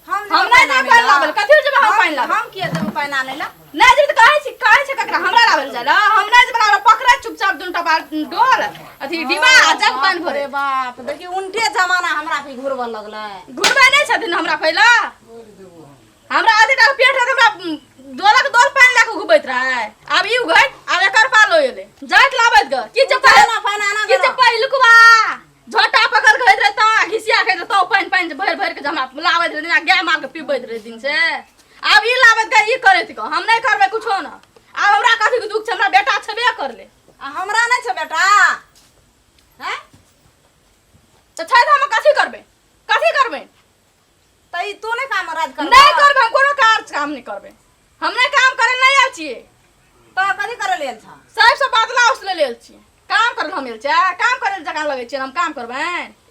हम हम नहि जेबै पानि लाबै लए। कथी लए जेबै हम पानि लाबै हम किया जेबै पानि आनै लए नहि जेबै तऽ कहै छै ककरा हमरा लाबै लए जाइ लए हम नहि जेबै लाबै पकड़ै चुपचाप दूटा बार डोल अथी डिब्बा आ जाक पानि बाप भरे रे बाप देखी उल्टे जमाना हमरा पे घुरबऽ लगलै घुरबै नहि छथिन हमरा पहिला हमरा अथी टा पेट रहै तऽ हमरा डोलक डोल पानि लए कऽ घुबैत रहै आब ई उघैत आब एकर पालो एलै जाइत लाबैत ग की जे पानि पानि आना की जे पहिलुकवा झोटा पकड़ के होइत रहे तऽ घिसिया के तऽ पानि पानि भरि भरि के हमरा लाबैत रहे जेना गाय माल के पीबैत रहे दिन से आब ई लाबैत के ई करैत के हम नहि करबै कुछो न आब हमरा कथी के दुख छै हमरा बेटा छेबे करले आ हमरा नहि छै बेटा हैं तऽ छै तऽ हम कथी करबै कथी करबै तऽ ई तू नहि काम राज कर नहि करबै हम कोनो काज काम नहि करबै हम नहि काम करे नहि आयल छियै तऽ कथी करे लेल छ सबसँ बदला उसले लेल छियै काम करे हम आयल छियै काम करे जकाँ लगै छियै हम काम करबै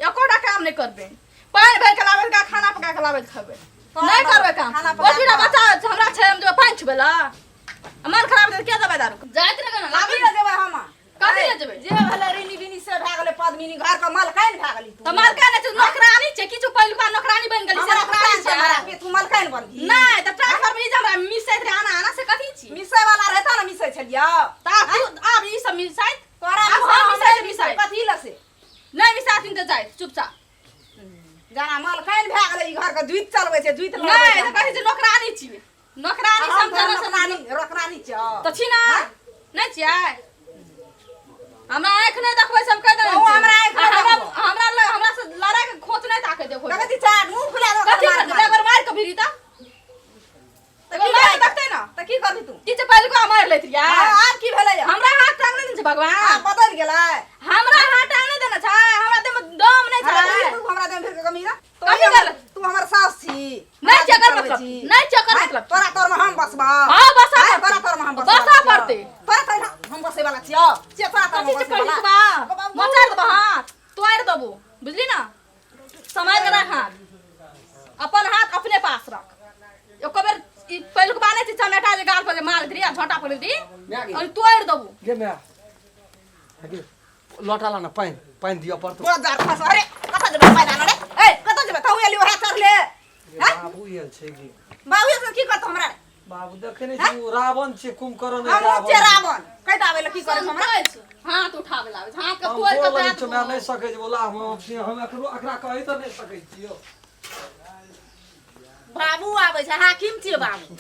एकोटा काम नहि करबै पानि भरि के लाबै के खाना पका के लाबै खेबै नहि करबै काम खाना पका ओतबीटा बच्चा हमरा छै हम जेबै पानि छुबै लए मन खराब भेल के देबै दारू जाइत नहि लाबै लाबै लए जेबै हम कथी लए जेबै जे भेलै ऋणी बिनी से भए गेलै पद्मिनी घर के मलकाइन भए गेली तू तऽ मलकाइन नहि छै नौकरानी छै किछु पहिलुका नौकरानी बनि गेली से हमरा नौकरानी कुत्ता छै हमरा तू मलकाइन बनबी नहि तऽ ट्रांसफर में ई जे हमरा मिसैत रहे आना आना से कथी छी मिसै वाला रहता ने मिसै छलियौ तऽ आब तू आब ई सब मिसैत तोरा आब हम मिसैत मिसैत कथी लए से नहि मिसाथिन तऽ जाइत चुपचाप जाना मलकाइन भए गेलै ई घर के जुइत चलबै छै जुइत लड़बै नहि छै तऽ कहै छै नौकरानी छी नौकरानी हम समझल नौकरानी नौकरानी छियौ तऽ छी ने नहि छियै हमरा आँखि नहि देखबै सब कहि देने तहूँ हमरा आँखि नहि हमरा देखबो। हमरा हमरा से लड़ाई के खोच नहि ताके देखो देखै छी चार मुँह फुला दो कथी करतै अगर मार के भिरी तऽ तऽ की मार देखतै ना तऽ की करबी तू की जे पहिले को मार लैत रहियै हाँ, आब की भेलै हमरा हाथ टांग नहि देने छै भगवान आब बदलि गेलै हमरा हाथ टांग नहि देने छै हमरा देह में दम नहि छै तू हमरा देह में फिर कमी ना कथी करल? तू हमर सास छी नहि छै एकर मतलब नहि छै एकर मतलब तोरा तोर में हम बसबा हाँ, बसऽ आँय, पड़तै। तोरा तोर में हम बसबा बसऽ पड़तै। तोरा तोर में हम बसै वाला छियौ से तोरा तोर में कथी छै बसै वाला पहिलुकबा मचार देबो हाथ तोड़ि देबो बुझली ना सम्हारि के राख हाथ अपन हाथ अपने पास रख एको बेर ई पहिलुकबा नहि छै चमेटा जे गाल पर जे मार दी आ झोंटा पकड़ि दी माय गे। और तोड़ि देबो गे माय गे लोटा ला ना पानि पानि दिअ पड़तौ तोरा जार फस अरे कतऽ जेबै पानि आनऽ रे ए कतऽ जेबै तहु एली ओहे चढ़ले गे, बाबू आयल छै गे बाबू से की करतौ हमरा रे बाबू देखे नहि छी ओ रावण छै कुंभकर्ण हमहूँ छियै रावण कहि दऽ आबै लए की करै छौ हमरा हाथ उठाबै लागै छै हाथ के हम तोड़ि के बोलै दाँत छियौ माय नहि सकै छै बोला हम हम एकरो एकरा कहि तऽ नहि सकै छियौ बाबू आबै छै हाकिम छियै बाबू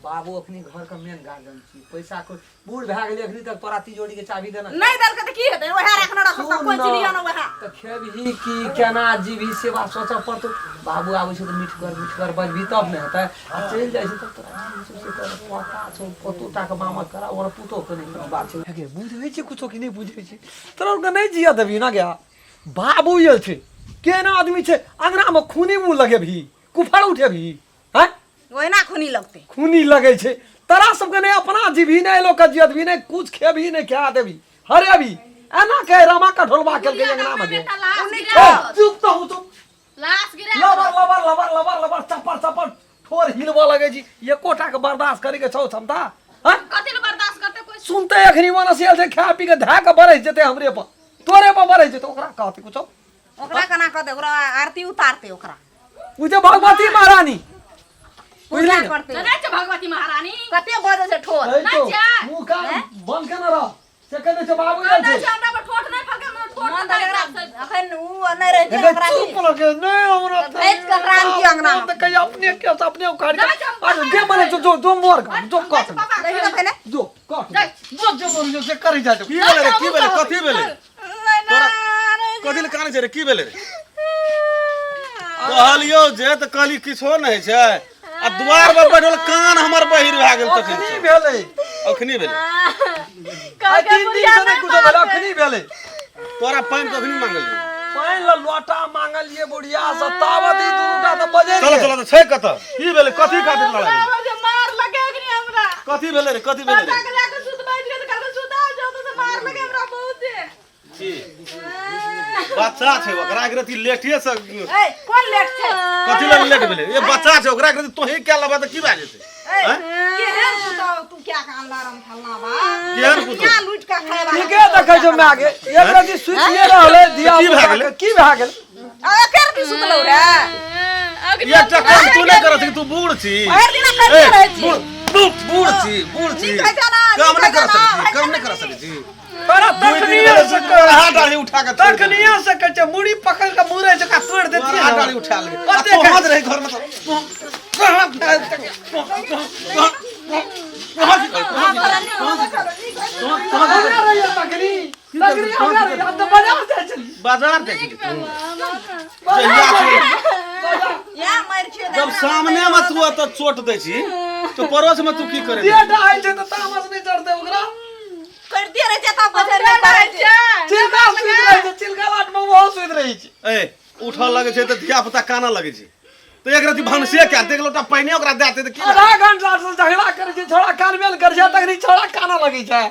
बाबू अखनी घर के मेन गार्जियन छी पैसा को बूढ़ भए गेलै अखनी तक तोरा तिजोरी के चाबी देना नहि देलकै तऽ की हेतै ओएह रखने रखब तऽ कोइ चिड़िया ने ओएह तऽ खेबही की केना जीबही से बात सोचऽ पड़तौ बाबू आबै छै तऽ मिठगर मिठगर बजबही तब ने हेतै आ चलि जाइ छै तब तोरा की छै से तोरा पता छौ कतो टा के मामत करा ओकर पुतोह के नहि कोनो बात छै गे बुझै छै कुछो कि नहि बुझै छै तोरा ओकरा नहि जियऽ देबही ना गे बाबू आयल छै केना आदमी छै अंगना में खूनी मुंह लगेबही कुफर उठेबही हैं ओहिना खूनी लगतै खूनी लगै छै तोरा सबके नहि अपना जीबही नहि लोक के जियतबही नहि कुछ खेबही नहि खा देबही हरेबही एना के रामा कठोलबा केलकै अंगना में गे। ए, चुप तो हूँ चुप लाश गिरा लबर लबर लबर लबर लबर चप्पर चप्पर ठोर हिलबऽ लगै छी एकोटा के बर्दाश्त करे के छौ क्षमता हैं कथी ले बर्दाश्त करते कोई सुनते अखनी मनसियल छै खा पी के धए के बरसि जेतै हमरे पर तोरे पर बरसि जेतै ओकरा कहतै कुछो ओकरा केना कहतै ओकरा आरती उतारतै ओकरा ओ जे भगवती महारानी बुझली पूजा ने करतै जानै छै भगवती महारानी कते बजै छै ठोर ऐ तो, नहि छै। मुँह कान बंद केने रह से कह दै छै बाबू आयल जानै छै छै हमरा पर ठोठ नहि फलकै हमरा ठोठ मन नहि तऽ एकरा फलकै। अखन उ नहि रहै छै एकर ओकरा चुप रह नहि हमरा तऽ भेज कऽ ओकरा आनतियै अंगनामे। तऽ कहिया अपने के अपने उखाड़ के नहि, हम अरे जे मने जो जो जो मोर का जो कट देखी तऽ पहिले जो कट जो जो मोर जो से करी जा की भेलै रे की भेलै कथी भेलै तोरा कथी लए कानै छै रे की भेलै रे कहलियौ जे तऽ कहली किछो नहि छै आ दुआर पर बैठल कान हमर बहिर भए गेल तखन अखनी भेलै अखनी भेलै आइ 3 दिन से नहि कुछो भेलै अखनी भेलै तोरा पानि कखनी मांगलियौ पानि ल लोटा मांगलिए बुढ़िया से तावत ई दुनू टा तऽ बजे चलो चलो तऽ छै कतऽ की भेलै कथी खातिर लड़ाइ भेलै? मार लगे अखनी हमरा कथी भेलै रे कथी भेलै रे के लाके सुतबै छियै तऽ कहलकै सुता जाओ तऽ मार लगे हमरा बहुत की बच्चा छै ओकरा एक रति लेटे से ए कोन लेट छै कथी लए लेट भेलै ए बच्चा छै ओकरा एक रति तोही कए लेबा तऽ की भए जेतै ए केहन पुतहु तू क्या के अनला रम फलना बा केहन पुतहु? दुनिया लूट के खाए वाला ठीके देखै छौ माय गे एक रति सुतिए रहलै धिया की भए पुता गेलै? के की भए गेलै आ एकर भी सुतलौ रे एकटा काम तू नहि करत तू बूढ़ छी भरि दिना करिते ए, रहै छी बूढ़ बूढ़ बूढ़ छी बूढ़ छी नीक होइ छै ना, काम नीक नहि होइ कर छै ना, सकै छी होइ काम छै नहि ना कर सकै छी तोरा दुई दिन तखनिये भेलै से गोरहा डाढ़ी उठा के तोड़ि देलकै। तखनिये से कहै छै मुड़ी पकड़ के मुड़े जकाँ तोड़ि देतियै गोरहा ने। डाढ़ी उठा लेलकै। आ ओते तोहर रहै घरमे तऽ तोहर तोहर की करै? तोहर की करै? तोहर की करै? हमरा रहियै तखनी तखनी हमरा रहियै हम तऽ बाजार जाइ छलियै बाजार देखली तू जहिया छै या मारि खियो जब सामने में तू ओतऽ चोट दै छी तो पड़ोस में तू की करे जेठ आइ छै तऽ तामस नहि चढ़तै ओकरा करिते रहै छै तब कहै छै नहि करै छै चिलका सुति रहै छै चिलका लाट में ओहो सुति रहै छै ए उठऽ लगै छै तऽ धिया पुता कानऽ लगै छै तऽ एक रति भनसे कए देख लोटा पानि ओकरा दए देतै तऽ की आधा घंटा से झगड़ा करै छै छोड़ा कानबेल करै छै तखनी छोड़ा कानऽ लगै छै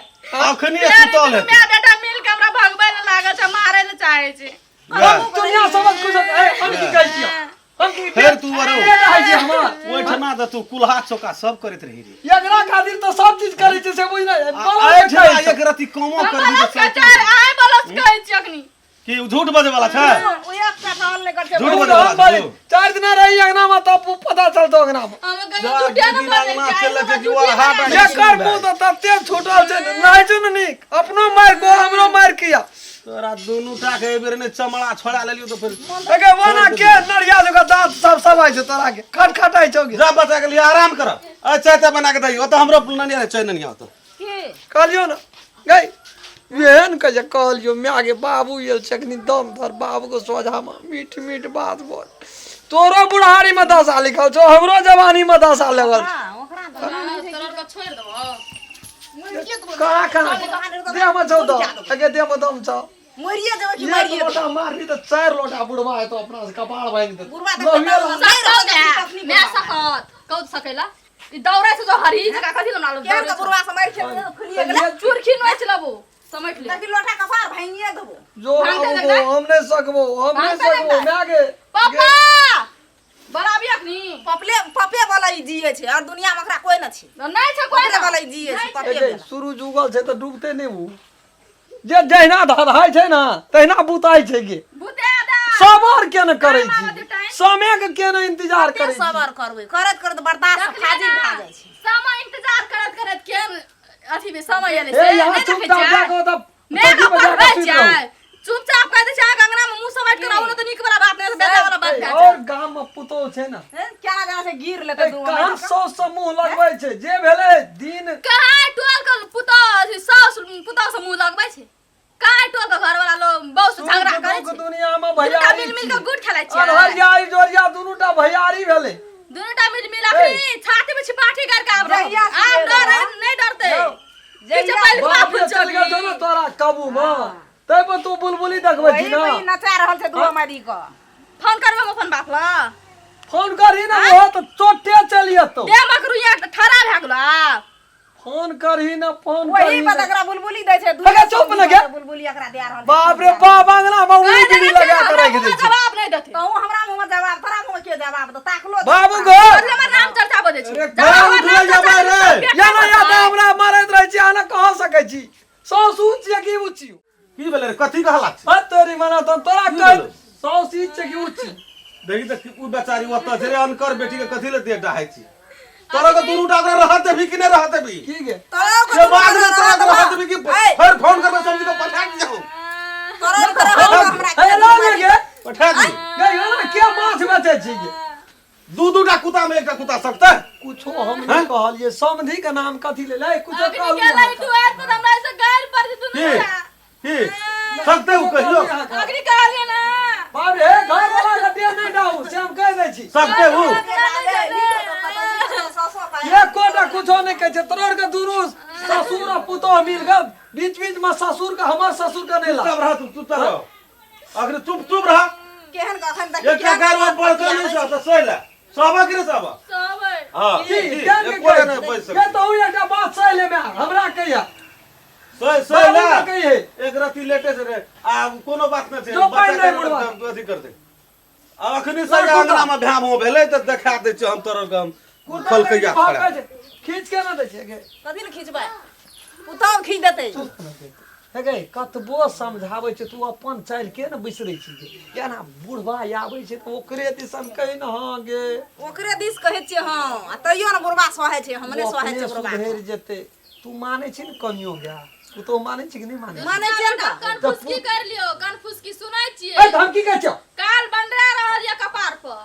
अखनी सुतल हेतै माय बेटा मिल के हमरा भगबै लए लागल छै मारै लए चाहै छै वएह। दुनिया समझ कुछ ए हम की कहै छियौ हम की फेर तू अरौ रहै छी हमर ओहिठमा तऽ तू कुल्हा चौका सब करैत रही रे एकरा खातिर तऽ सब चीज करै छै से बुझ नहि आ एहिठमा एक रति कमो हम करबी बलस तऽ कहै छै आइ बलस कहै छी अखनी की उ झूठ बजै वाला छै ओ एकटा टहल नहि करै छै झूठ बजै वाला छै तू। 4 दिना रही अंगना में तब पता चलतो अंगना में हम कहियो झूठे न दिन बजै अंगना छै चलि छै कि ओ हाथ एकर मुंह तऽ तते छूटल छै ने, नहि छै ने नीक अपनो मारि को हमरो मारि किया तोरा दुनू टा के एहि बेर ने चमड़ा छोड़ा लेलियो तऽ फेर एके ओना के नरिया जकाँ दाँत सब सब आइ छै तोरा के खटखटाइ छौ गे जा बच्चा के लिए आराम कर अ चाय ताय बना के दही ओतऽ हमरो ननिया रहै चाय ननिया ओतऽ कहलियौ ने गै एहन कहै छै कहलियौ माय गे बाबू आयल छै अखनी दम धर बाबूके सोझामे मीठ मीठ बात बोल तोरो बुढ़ारीमे दशा लिखल छौ हमरो जवानीमे दशा लगल छौ तोरा के छोड़ि देबो कहाँ कहाँ देहमे छौ दम एके देहमे दम छौ मरिए जेबै कि एक मरिए लोटा मारबी तऽ 4 लोटा बुढ़वा हेतौ अपना से कपाड़ भांगि देतौ बुढ़वा तऽ लहुए लहु। नहि रहत सकत तखनी मैं सकत कौद सकेला ई दौड़ै छै जो हरी जका कथी लना केहन के दौड़ै बुढ़वा से मारि खेबै तऽ फुलिए गेलै चुरखी नोच लेबो समेट ले तखनी लोटा कपार भांगिए देबो जो भांगते बाबू लगतै? हम नहि सकबो हम नहि भांगते सकबो लगतै? माय गे पापा बराबी अखनी पपले पपे वाला ई जिए छै और दुनिया में ओकरा कोई न छै नहि छै कोई ओकरे वाला ई जिए छै पपे ए वाला सूरज उगल छै तऽ डूबते नहि उ जे जहिना धधाइ छै ने तहिना बुताइ छै गे बुते दा सबर के ने करै टाइम आबऽ छी दे, टाइम। समय के के ने इंतजार कते करै छी सबर करबै करैत करैत बर्दाश्त फाजिल भए जाइ छै समय इंतजार करैत करैत केहन अथी में समय एलै ए से यहाँ नहि देखै चुपचाप छियै? जा कऽ ओतऽ मेघ चौकी पर जा पढ़बै कऽ सुति रहू। छै चुपचाप कह दै छै अहाँके अंगना में मुंह समेट के रहू ने तऽ नीक वाला बात नहि बेजा वाला बात ए, भए और गाम में पुतोह छै ने हैं? केना जेना से गिर लेतै ए, दू कहाँ सौ सौ मुंह लगबै छै जे भेलै दिन कहाँ टोल के पुतोह अथी साउस पुतोह से मुंह लगबै छै कहाँ टोल के घर वाला लोग बहू से झगड़ा सुख करै दुख छै दुनिया में दुनूटा भैयारी मिल मिल के गुट खेलाइ छियै अनहरिया इजोरिया दुनूटा भैयारी भेलै दुनूटा मिल मिल अखनी छाती में छिपाठी करके आब रहब। जहिया से आब डर रहब। नहि डरतै जहिया पीछे पहिले बाप बाप रे चलि गेल छौ ने तोरा काबू में तै पर तू बुलबुली देखबै छी वही ना वही नचा रहल छै दू मारी के फोन करबै हम अपन बाप ला फोन करही ना हो तो चोटे चली एतो दे मकरुइया ठड़ा भए गेलो आब फोन करही ना फोन वही करही पर ना। एकरा बुलबुली दै छै अगे चुप न गे। बुलबुली एकरा दे रहल छै। बाप रे बाप अंगना में उड़ी कहि बीड़ी देने छियै लगा ने, के हमरा राखि दै मुँहमे छै जवाब नहि देतै तहूँ हमरा मुँहमे जवाब तोरा मुँहमे के जवाब दो ताकलो दे। बाबू गो बदले हमर नाम चर्चा बजै छै अरे जब हमर उठले नाम चर्चा जेबै रे। बजै छै, या ना या तऽ हमरा मारैत रहै छी अहाँ ना कह सकै छी साउस ऊँच छियै कि ऊँच छियौ की भेलै रे कथी के हल्ला छै हँ तोरी मना तऽ तोरा की कह भेलौ? साउस ई छियै कि ऊँच छियै देखी तऽ उ बेचारी ओतऽ छै रे अनकर बेटी के कथी ले देह डाहै छी तोरा के दुनू टा ओकरा रहत देबही कि नहि रहत देबही की गे तोरा के से बाद में तोरा के रहत देबही कि ऐ, फेर फोन करबै समझी के पठा दियौ तोरा के रहत हमरा हे ला गे गे पठा दी गई हो ना के माछ बेचै छी गे दू दू टा कुत्ता में एकटा कुत्ता सकतै कुछो हम नहीं कहलिए समधी के नाम कथी ले ले कुछो अखनी कहू गेलै तू आयत पर हमरा से गारि पड़ जेतौ की ने की सकतै उ कहियो अखनी कहलियै ना बाप रे घर वाला के देह नहीं डाहू से हम कह दै छी सकतै उ एकोटा कुछो नहीं कहै छै तोहर के दुनू ससुर आ पुतोह मिल के बीच बीच में ससुर के हमर ससुर के नहीं ला चुप रह तू चुप रह अखनी चुप चुप रह केहन के अखन तक एकटा गार में पड़तै नहीं सब तऽ सही ले सबक रे सबक सब हां की की केहन के एको कहै नहि छै? बचि के सकतै तहु एकटा बात सही ले में हमरा कहिया सही सही बाबू ले के कहिए एक रत्ती लेटे से रे आ कोनो बात नहि छै जो पानि बच्चा नहि के बुढ़वा। अथी कर दे आ अखनी से अंगना में भ्याम हो भेलै तऽ देखा दै छियै हम तोरा के हम खलकैया खड़ा खींच के ना दै छै गे कथी लए खींचबै पुतहु खींच देतै हे गे कतबो समझाबै छै तू अपन चालि के ने बिसरै छी गे एना बुढ़बा आबै छै तऽ ओकरे दिसन कहि न हँ गे ओकरे दिस कहै छियै हँ आ तैयो ने बुढ़बा सहै छै हमरे ओ सहै अपने छै बुढ़बा सुधरि जेतै तू मानै छी ने कनियो गे तू तो मानै छी कि नहि मानै छी मानै छियै ने कान फुसकी कर लियो कान फुसकी सुनै छियै ए तऽ हम की कहै छियौ काल बंडरा रहल ये कपार पर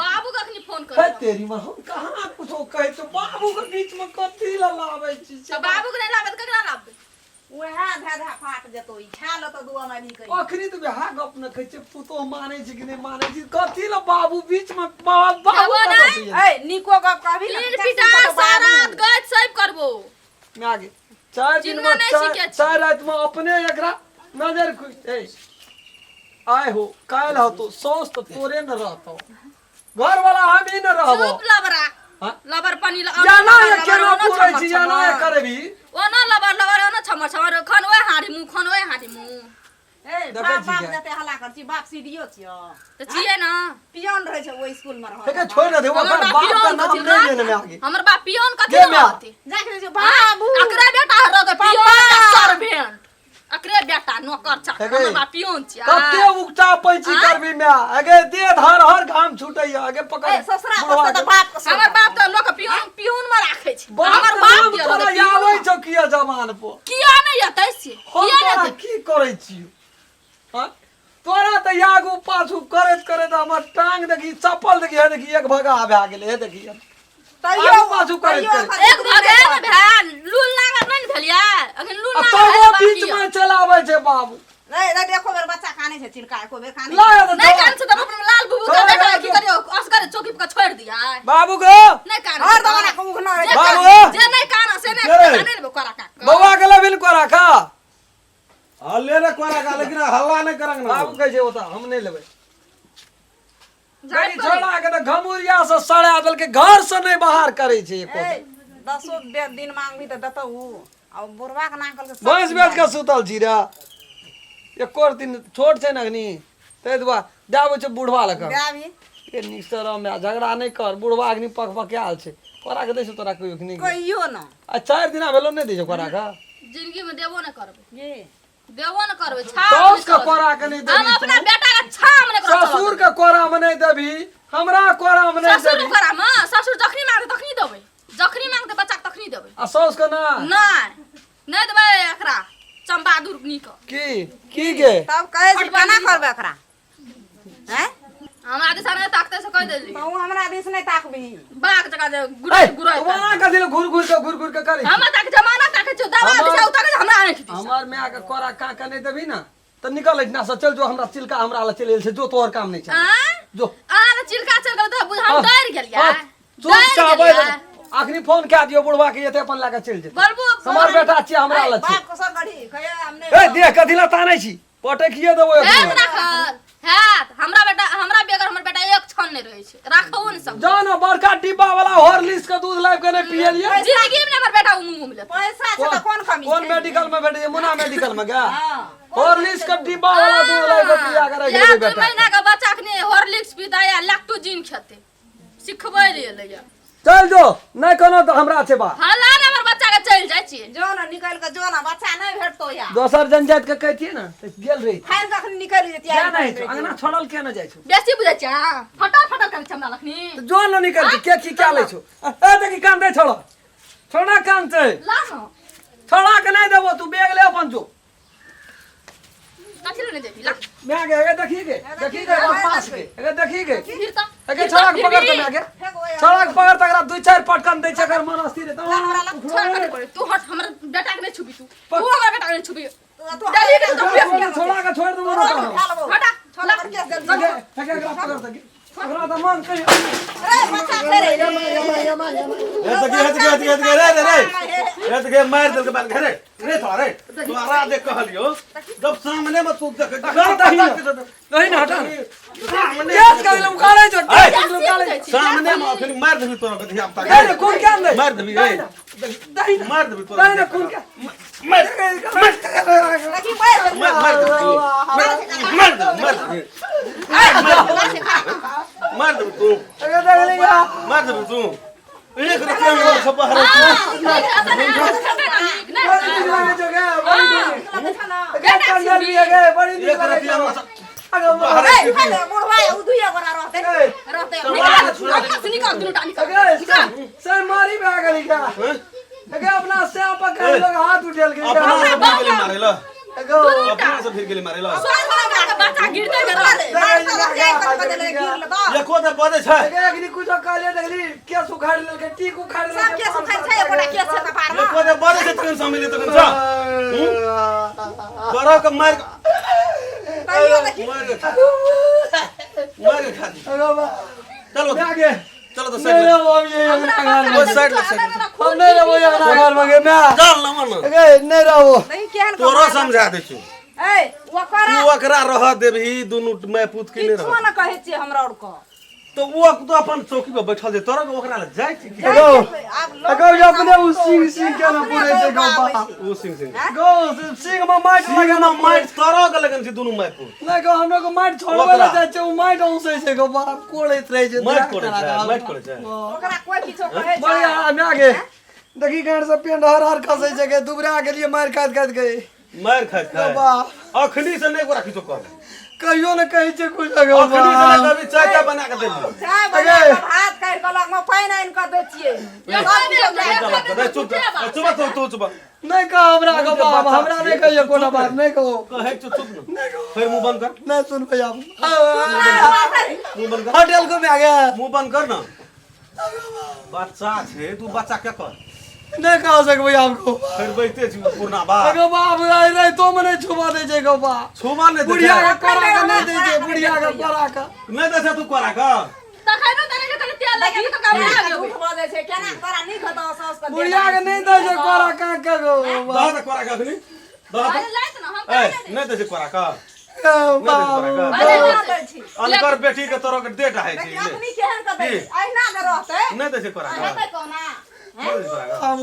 बाबू के अखनी फोन हे कर तेरी माँ हम कहाँ कुछो कहै छियौ बाबू के बीच में कथी लए लाबै छी तऽ बाबू के नहि लाबे तऽ ककरा लाबे उएह धए धए फाट जेतौ ई खा लेतौ दू अमानी कहि अखनी तऽ वएह गप न कहै छै पुतोह मानै छै कि नहि मानै छै कथी लए बाबू बीच में बाबू जाबो कतऽ नहि। से एलै? ए नीको गप कहबी ने पीर पिटा सारा गज सब करबो माय गे चारि दिन चिन्हना में नहि चारि सीखै छी। चारि राति में अपने एकरा नजर खुज ए आय हो काल्हि होतो साउस तऽ तोरे न रहतो घर वाला हम ही न रहबो चुप लबरा हाँ? लबर पानी ल या ना ये केना पूरै छी या ना ये करबी ओना लबर लबर ओना छमर छमर खन ओए हाड़ी मुँह खन ओए हाड़ी मुँह ए देखै बाप छी बाप क्या? जते हल्ला कर छी बाप सीढ़ियो छियो तऽ छियै ना पियन रहै छै ओहि स्कूल में रहल हे छोड़ न दे हमर ओकर बाप बाप के पियोन नाम कथी नहि लेने में आगे हमर बाप पियोन कथी गे म्या। रहती जाके छै बाबू अकरे बेटा रह पियोन सर्वेंट अकरे बेटा नौकर चाकर हेगे। हमर बाप पियोन छियै कते उकटा पैंची करबी माय अगे दे धर हर घाम छूटैया अगे पकड़ ए ससुरा बुढ़वा बसतै के। तऽ बाप के हमर बाप तऽ लोक पियोन पियोन में राखै छै बाप हमर के बाप नाम के तोरा रहतै पियोन आबै मे। छौ किया जवान पर किया नहि एतै से हम किया नहि तोरा एतै की करै छियौ हँ? तोरा तऽ आगू पाछू करैत करैत हमर टांग देखी चप्पल देखी हे देखी एक भगा भए गेलै हे देखी तैयो आगू पाछू करैत तैयो करैत। एखन एक भगे ने भेल लूल लागल नहि ने भेल यै अखन लूल आ लागल तबो है बाकी बीच में चलाबै छै बाबू नहीं नहीं देखो बेर बच्चा काने छै चिलका एको बेर काने ला तऽ नहि छोड़। कान छै तऽ अपन लाल बुबू के छोड़ बेटा दे। की करियो असगर चौकी पर छोड़ दिया बाबू गो नहि कान हर दमाना के उघना रहै छै। बाबू। जे नहि कान से नहि के रे? नहि लेबो कोरा काक बौआ के लेबिन कोरा खा हाँ ले ले कोरा का लेकिन हल्ला नहीं करेंगे ना बाबू कहै छै ओतऽ हम नहि लेबै जाय गई छोड़ा के तऽ घमुरिया से सड़ा देलकै घर से नहि बाहर करै छै एको ए दिन। दसो दिन मांगबी तऽ देतौ उ आ बुढ़वा के नाम कहलकै सब भैंस बेच कऽ सुतल छी रे एको दिन छोट छै ने अखनी ताहि दुआरे दए आबै छै बुढ़वा लग दए आबही। ए नीक से रह माय झगड़ा नहि कर बुढ़वा अखनी पक पकायल छै कोरा के दै छौ तोरा कहियो कि नहि कहियो न आ चारि दिना भेलो नहि दै छौ कोरा के जिंदगी में देबो नहि करबै ये देबो नहि करबै छाम साउस के कोरा के नहि हम देबही अपना बेटा के छाम नहि करब ससुर के कोरा में नहि देबही हमरा कोरा में नहि ससुर देबही कोरा में ससुर जखनी मांगते तखनी देबै जखनी मांगते बच्चा के तखनी देबै आ साउस के ना नहि नहि देबै एकरा चम्बादुर नीक की की गे तब कहै छी केना करबै एकरा हैं हमरा दिशा नहि ताकते से कहि देली तू हमरा दिस नहि ताकबही बाघ जकाँ जे ए गुरै गुरै वहाँ कथी लए घुर घुर के घुर घुर के करै छी? हमरा ताक जमाना ताके छौ दवा दिशा उतारे हमरा आँखि दिशा हमर माय के कोरा का के नहि देबही ना तऽ निकल एहिठिना से चल जो हमरा चिलका हमरा लग चलि गेल छै जो तोहर काम नहि छै आँय? जो अहाँ तऽ चिलका चलि गेल तऽ बुझ हम डरि गेलियै हाँ, डरि चुपचाप गेलियै। अखनी फोन कए दियौ बुढ़वा के एते अपन लए के चलि जेतै बलबू हमर बेटा छियै हमरा लग छै बाप के सर गढ़ी कहिया हम नहि ए देह कथी लए तानै छी पटकिए देबो हेत एखनी राखल हैत हमरा बेटा, हमरा बेगर हमर बेटा एक क्षण नहि रहै छै, राखो नहि सकबै। जा ने बड़का डिब्बा वाला हॉर्लिक्स के दूध लाबि के नहि पियलियै। जिंदगी में हमर बेटा उ मुंह में लेतै। पैसा छै तऽ कोन कमी कोन छै? मेडिकल में भेटै छै? मुना मेडिकल में गा हँ। हॉर्लिक्स के डिब्बा वाला दूध लाबि के पिया के राखि इएह देबै 2 बेटा। महीना के बच्चा के हॉर्लिक्स पीता या लैक्टोजिन खेतै, सिखबै ले एलैया। चल जो, नहि कोनो तऽ हमरा छै बा। हँ, ला ने हमर बच्चा के, चलि जाइ छियै। जो ने निकलि कऽ जो ने, बच्चा नहि भेटतौ या। दोसर जनजाति के कहितियै ने तऽ गेल रही। फाड़ि कऽ अखन निकलि जेतियै। किया नहि छौ अंगना छोड़ल, किया नहि जाइ छौ? बेसी बुझै छियै अहाँ, फटर फटर करै छै हमरा लखनी। तऽ जो ने निकल के की क्या लै छौ? ए देखी, कान दे, छोड़ छोड़ा, कान छै। ला ने। छोड़ा के नहि देबो, तू बैग ले अपन जो। कथी ले नहि देबी? ला। मैं गे गे देखी गे, देखी गे बदमाश के, गे देखी गे। फिर तऽ गे छोड़ा के पकड़ त, मैं गे छोड़ा के पकड़ त, एकरा दू चार पटकन दै छै, एकर मन अस्थिर हेतौ। छोड़ा के पड़े, तू हट, हमर बेटा के नहि छुबी तू, तू हमर बेटा के नहि छुबी। डरी के तो छोड़ा के छोड़ देबो ना तहन। हटा। छोड़ा पर केस जल्दी। गे गे एकरा पकड़ त गे, एकरा त मन कहीं। रे बच्चा छै रे। हे देखी, हे देखी, हे देखी, हे देखी, रे रे रे, हे देखी, मारि देलकै बाल घरे रे थोड़ा रे। तोरा देख कहलियो जब सामने में तू देख। दही ने, दही ने, हटा ने। सामने केस कर ले, उखाड़े छौ, केस कर ले, उखाड़े छौ। सामने में अखन मारि देबी तोरा के धिया पुता। दही ने, खून क्या दे? मारि देबी रे। दही ने, मारि देबी तोरा। दही ने, खून क्या? मारि मारि देखी, मारि देलकै। मारि मारि देबी, मारि देबी, मारि देबी, मारि देबी तू। अगर देख ली या। मारि देबी तू, एक रुपया में सब बाहर। बड़ी नीक लागे छौ गे, बड़ी नीक। गे कंजर भी है गे, बड़ी नीक एक लागे रुपया छौ। में सब अगर बाहर। ए, खाले, बुढ़वा उ दुइये गोरा रहतै। ए, रहतै। निकाल दुनू टा, निकाल। अगे से मारी भए गेली का? अगे अपना से पकड़ लोग हाथ उठेल के। अपना से फिर गेली मारे ला। अगो अपना से फिर गेली मारे ला। बच्चा गिरते एको दे बजै छै। अगे अगनी कुछो कहलिए, देखली केस उखाड़ लेलकै, टीक उखाड़ सब लेलकै। केस उखाड़ छै, एकोटा केस छै कपार में? एको दे बजै छै तखन समेली तखन सँ तोरा के मारि तैयो देखी। मारि के खा, मारि के खा दी। अगो बा। चलो। आगे। चलो तो नहीं साइड ले। रहबो हम ये अंगना घर में। ओ साइड ले, साइड ले। हम नहीं रहबो ये अंगना घर में गे मैं। चल ना मन। अगे नहीं रहबो। नहीं केहन तोरो समझा दै छियौ। ए ओकरा तू ओकरा रह देबही दुनू my पुत के नहि किछो रह न कहै छियै हमरा आओर के। तो ओ तो अपन चौकी पर बैठल छै, तोरा के ओकरा लग जाइ छै की? अगो आब लोक अगो ये अपने उ सिंह सिंह के ना पुरै छै गौ बा। ओ सिंह सिंह गौ सिंह में माटि लगे ना माटि तोरा के लगन छै दुनू my पुत। नहीं गौ, हमरा को माटि छोड़बै ओकरा। ले जाइ छै, उ माटि औंसै छै गौ बाप, कोड़ैत रहै छै। माटि कोड़ै छै, माटि कोड़ै छै। ओकरा कोइ किछो कहै छै? बढ़िया म्या गे, देखी गाँड से पेंट हर हर खसै छै गे, दुबरा गेलियै मारि खाइत खाइत गे। मारि खाइत खाइत बा। अखनी से नहि ओकरा किछो कहबै। कहियो ने कहै छै कुछ गौ। अखनी से नहि कहबी, चाय ताय बना के देबी। चाय बना कऽ, भात काटि कऽ लगमे पानि आनि कऽ दै छियै। चुप चुप चुप तू चुप। नहीं कह हमरा गौ बाप, हमरा नहीं कहियो कोनो बात नहीं कहो। कहै छौ चुप न, फेर मुंह बंद कर। नहीं सुन भैया। मुंह बंद कर। होटल को में आ गया। मुंह बंद कर ना, बच्चा छै तू, बच्चा के कर। नहीं कह सकबै आपको। फेर बैठते छी पुरना बाप। अगो बाप, रह रह तो मने छुबा दै छै गौ बाप। छुबा नहि दै बुढ़िया छै। के कोरा के नहीं दै छै, बुढ़िया के कोरा के नहि दै छै तू कोरा के। तखनो तने के कनि तेल लगा के कमरा झूठ बजै छै, केना तोरा नीक हेतौ साउस के? बुढ़िया के नहीं दै छै कोरा का के गौ। दह तऽ कोरा के अखनी दह तऽ। अरे लाइत ना हम। ए नहि दै छै कोरा के। गौ बाप। दै छी। अनकर बेटी के तोरा के डेट आहे छै। अखनी केहन के दै छै? अहिना ने रहतै। नहि दै छै कोरा के। हेतै कोना? नहि दै छै कोरा के। हम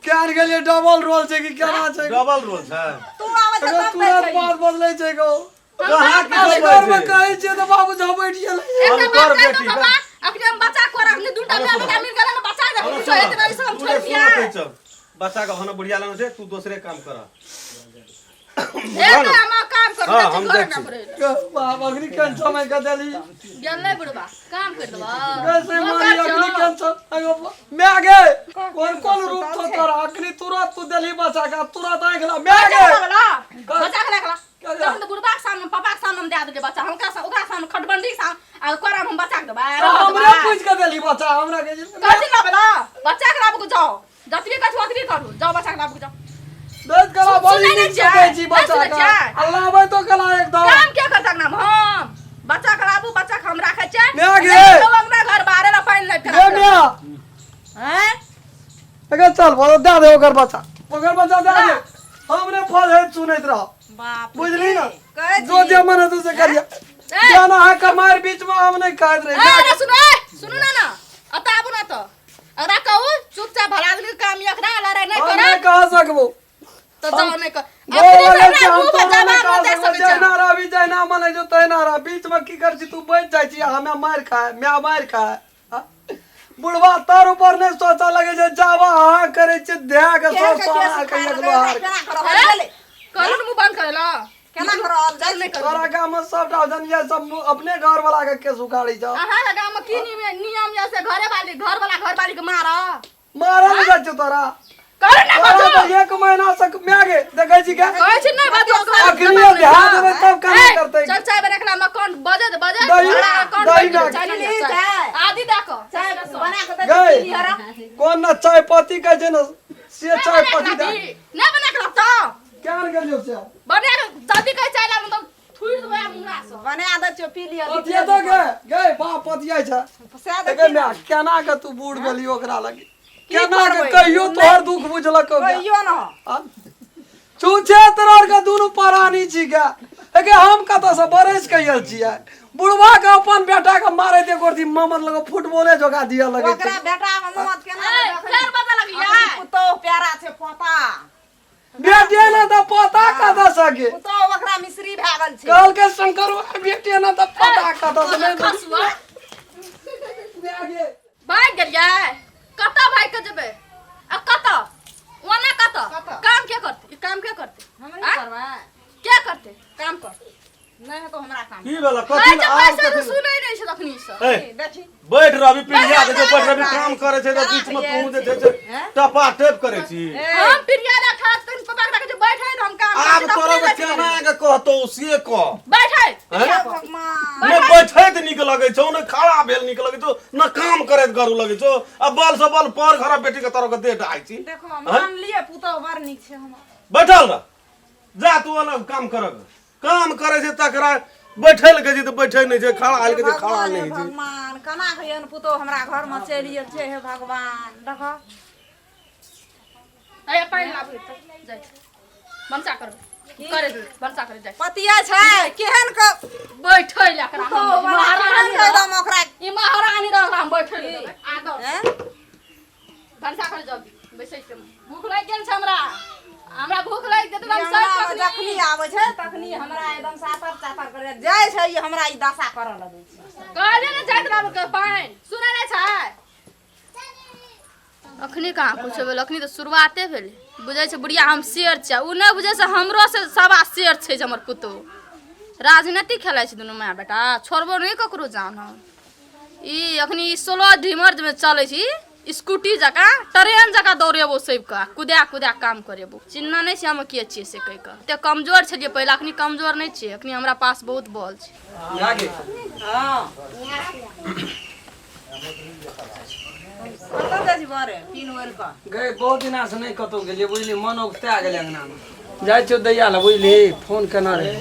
क्या गेलियै, डबल रोल छै कि केना छै? डबल रोल छै। तू आबै छै अगर तब दै तुरंत छै। बात बदलै छै गौ। कहाँ की घर में छै? कहै छियै तऽ बाबू झपटि गेलै। अनकर बेटी के पापा, अखने हम बच्चा कोरा अखने दूटा माय बेटा मिल गेल ने, बच्चा के कुछो हेतै ने, ई सब हम छोड़ि दिया। बच्चा के होना बुढ़िया लग छै, तू दोसरे काम कर। एक हम काम करू। हाँ, हम घर जाइ ना छी। पड़े। गौ बाप, अग्नि केहन समय के देली। गेल नहि बुढ़बा, काम कर देबा। कैसे मारी अग्नि केहन अगो मैं गे, कोन कोन रूप छौ तोरा? अग्नि तुरंत तू देली बच्चा के, तुरंत आँखि ला मैं गे। बच्चा के राखला तखन तऽ बुढ़बा के सामने, पापा के सामने हम दए देलियै बच्चा, हुनका ओकरा सामने खटबंडी के सामने आ कोरा में हम बच्चा के देबै? हमरे पूछ के देली बच्चा हमरा के। कथी लाबै ला? बच्चा के लाबू के जाओ, जतबी कहै छी ओतबी करू, जाओ बच्चा के लाबू के जाओ। दैत कला बड़ी सुनै नहि नीक से छियै? दै छी नहि बच्चा सुनै के। छियै? अल्लाह आबै तो कला एकदम काम के करतक नाम हम बच्चा के लाबू, बच्चा के हम राखै छियै। म्या गे। अंगना घर बाहरे ला पानि लाबि के गे राखबै। म्या। हैं? अगर चल बोलो, दे दे ओकर बच्चा, ओकर बच्चा दे दे, हमरे फल है सुनैत रह। बाप रे। बुझली ना? कहै जो छी। जे मन हेतौ से करिया। जेना अहाँके मारि बीचमे हम नहि खाइत रही। ए, अरे सुनो, ए, सुनू ना ना, अतऽ आबू ना तऽ। एकरा कहू चुपचाप भला आदमी के काम यऽ, एकरा लड़ाइ नहि हम करब। नहि कह सकबो। तऽ जाउ नहि कर। गो अपने लगै हमरा छै, हम मुँह पर तोरा नहि जवाब कह नहि दे सकबो। सकै जहिना छै। रहबी जहिना मन होइ छौ तहिना रह। बीचमे की करै छी तू? बचि जाइ छी आ हमे मारि खाय, माय मारि खाय। आ? बुढ़वा तर ऊपर नहि सोचऽ लगै छै, जाबा अहाँ करै छियै धए के केहन सब के सोना केस के उखाड़ि एक लेलकै, लोहार। केना कऽ रहल गेलै? कहलहुँ ने मुँह बंद करै लए। केना कऽ रहल जाइ नहि करू। तोरा गाम मे सबटा जनिया सब अपने घर वाला के केस उखाड़ै छौ। अहाँके गाममे की नियम नियम यऽ से घरे वाली घर वाला घर वाली के मारऽ? मारल जाइ छौ तोरा। कहलहुँ नहि तोरा बाजू। तऽ एक महीना से माय गे देखै छी के। कहै छी नहि बाजू ओकरा। अखनी ध्यान देबै तब केना ए, करतै। चल चाय बना के ला, कौन बजत बजत दही- हमरा कौन दही बजत, ना। चाय चीनी, लिअ, चाय। चाय। आदि दऽ कऽ। चाय बना कऽ दे। गै। पी लिहऽ रऽ। कोन न चाय पत्ती कहै छै ने से नहि चाय बना के पत्ती दए। लाबी, नहि बना के लाब तऽ। केहन गेलियौ से? बना के जल्दी कहै चाय लाब, तऽ थुरि देबै आब मुँहरा सँ। बना दै छियौ, पी लिअ। पतिया तऽ गे गे बाप पतिया छै। सएह गे देखी। माय, केना के तू बूढ़ भेली ओकरा लगी? केना के करबै? कहियो तोहर दुख बुझलक? कहियो न। छूछे तोरा के दुनू परानी छी गे। एके हम कतऽ से बरस के आयल छियै? बुढ़वा के अपन बेटा के मारे दे गोरदी मामत लगे फुटबॉले जोगा दिया लगे। ओकरा बेटा मे ममत केना? ए, फेर बदल लगलियै। अखनी पुतोह प्यारा छै, पोता। बेटे ने तऽ पोता कतऽ सके? पुतोह ओकरा मिश्री भए गेल छै। कहलकै शंकर बेटे ने तऽ पोता कतऽ से? नहि खसुआ। माय गे। भागि गेलियै? कतऽ भागि कऽ जेबै आ कतऽ ओना कतऽ? कतऽ? काम के करतै? ई काम के करतै? हमरे आँय? करबै। के करतै काम? कर नहि हेतौ हमरा काम। की भेल? कहै कथी छै ले आब? पैसा तऽ कथी? सुनै नहि छै तखनी से। ए, देखी। बैठ रहबी पीढ़िया दे, बैठ रहबी। काम करे छै तऽ बीच में तू जे छै से टपा टेप करे छी। हम प्रिया लए ठाढ़ तखन पापा के देखै छै बैठै तऽ हम काम आब करै छी, तोरा तखने के जाइ छै केना के कहतौ से कह। बैठै। हैं? भगवान। ने बैठैत नीक लगै छौ, ने खड़ा भेल नीक लगै छौ, ने काम करैत गरु लगै छौ, आ बल से बल पर घर बेटी के तोरा के देह डाइ छी। देखो, मान लिए पुतोह बड़ नीक छै हमर। बैठल रह, जा तू अलग काम करग। काम करे छै तकरा बैठे लए कहै छै तऽ बैठे नहि छै, खड़ा होइल कहै छै खड़ा भगवान नहि हे होइ छै। भगवान, केना के एहन पुतोह हमरा घर मे चलि गेल छै? हे भगवान, देख। अरे पानि लाबू तऽ जाइ छी भनसा करबै, करे दे भनसा करे जाइ छी। पतिया छै केहन के बैठै लए एकरा हम पुतोह वाला महारानी केहन के एकदम ओकरा ई महारानी रह, हम बैठै लए देबै आदर। हैं? भनसा करे जल्दी बैसै छियै, भूख लागि गेल छै हमरा। हमरा भूख लागि जेतै तऽ हम ई अंगना सब मे जखनी आबै छै तखनी हमरा एकदम सातर चातर करे जाइ छै। ई हमरा ई दशा करऽ लगै छै। कहलियै ने जाइत रहब के पानि सुनै नहि छै। अखनी कहाँ कुछो भेल? अखनी तऽ शुरुआते भेलै। बुझै छै बुढ़िया हम शेर छियै, ओ नहि बुझै छै हमरो से सवा शेर छै जे हमर पुतोहु राजनीति खेलाइ छै दुनू माय बेटा। छोड़बो नहि ककरो जान हम। ई अखनी ई सोलह ढीमर मे चलै छी स्कूटी जकाँ, ट्रेन जकाँ दौड़ेबो सबके आ कुदा कुदा काम करेबो। चिन्ह नहि छै हम के छियै से कहि कऽ। एते कमजोर छलियै पहिले, अखनी कमजोर नहि छियै। अखनी हमरा पास बहुत बल छै। हँ, कतऽ जाइ छी बरे तीन ओढ़ि कऽ? गए बहुत दिना से नहि कतहु गेलियै बुझली, मन उगता गेलै। अंगनामे जाइ छियौ दैया लए बुझली। फोन केने रहै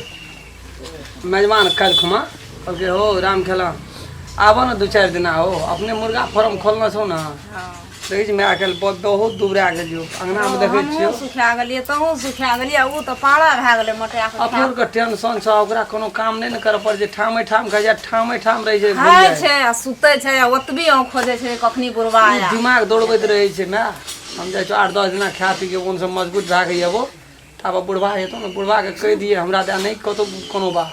मेजबान काल्हि खुमा, कहलकै हो राम खेला आबऽ ने दू चारि दिना हो, अपने मुर्गा फार्म खोलने छौ ने। देखै छी माय काल्हि बहुत दुबरा गेलियौ। अंगनामे देखै छियौ। हमहूँ सुखा गेलियै, तहूँ सुखा गेलियै, ओ तऽ पाड़ा भए गेलै मोटा कऽ। अपनो के टेंशन छौ, ओकरा कोनो काम नहि ने करऽ पड़ै छै, ठामे ठाम खाइ छै, ठामे ठाम रहै छै। खाइ छै आ सुतै छै आ ओतबी आँख खोजै छै कखनी बुढ़बा आया। दिमाग दौड़बैत रहै छै माय। हम जाइ छियौ 8-10 दिना खा पी के ओनसँ मजबूत भए कऽ अयबो, ताबे बुढ़बा हेतौ ने, बुढ़बाके कहि दियै हमरा दए नहि कतहु कोनो बात।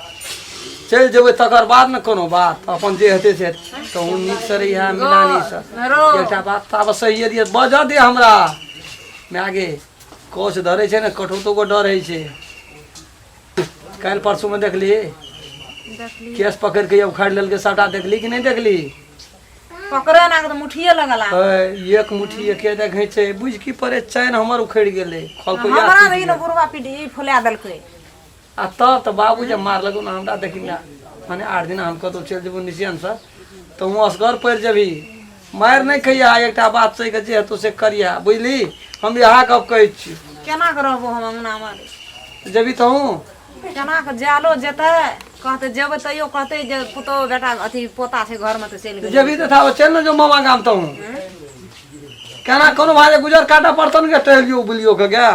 चलि जेबै तकर बाद ने कोनो बात, अपन जे हेतै से हेतै। तहूँ नीकसँ रहिहे मिलानीसँ। रो। एकटा बात ताबे सहिए दियै, बजऽ दे हमरा। माय गे, कोच धरै छै ने कटौतो के डर होइ छै। काल्हि परसूमे देखली केस पकड़ि के उखाड़ि लेलकै सबटा, देखली कि नहि देखली? पकड़े ना तऽ मुठिए लगल आब। है, एक मुट्ठी एके दे घींचे बुझ की परे चैन हमर उखड़ि गेलै। खलको हमरा रही ने बुढ़वा पीढ़ी फुला देलकै। आ तब तऽ बाबू जब मारलक ने हमरा, देखी ने माने 8 दिन हम कतहु चलि जेबो निशियनसँ तऽ हुँ असगर पड़ि जेबही, मारि नहि खैया। एकटा बात छै के जे हेतौ से करिहा बुझली, हम इएह गप कहै छी। केना के रहबो हम अंगना मे? जेबही तहूँ? केना के जालो जेतै? कहतै जेबै तैयो कहतै जे पुतोह बेटा अथी पोता छै घरमे तऽ चलि गेलै। जेबही तऽ थाबे चलि ने जो मामा गाम तहूँ। केना कोनो भाजे गुजर काटऽ पड़तौ ने, टहलियो बुलियो के गे।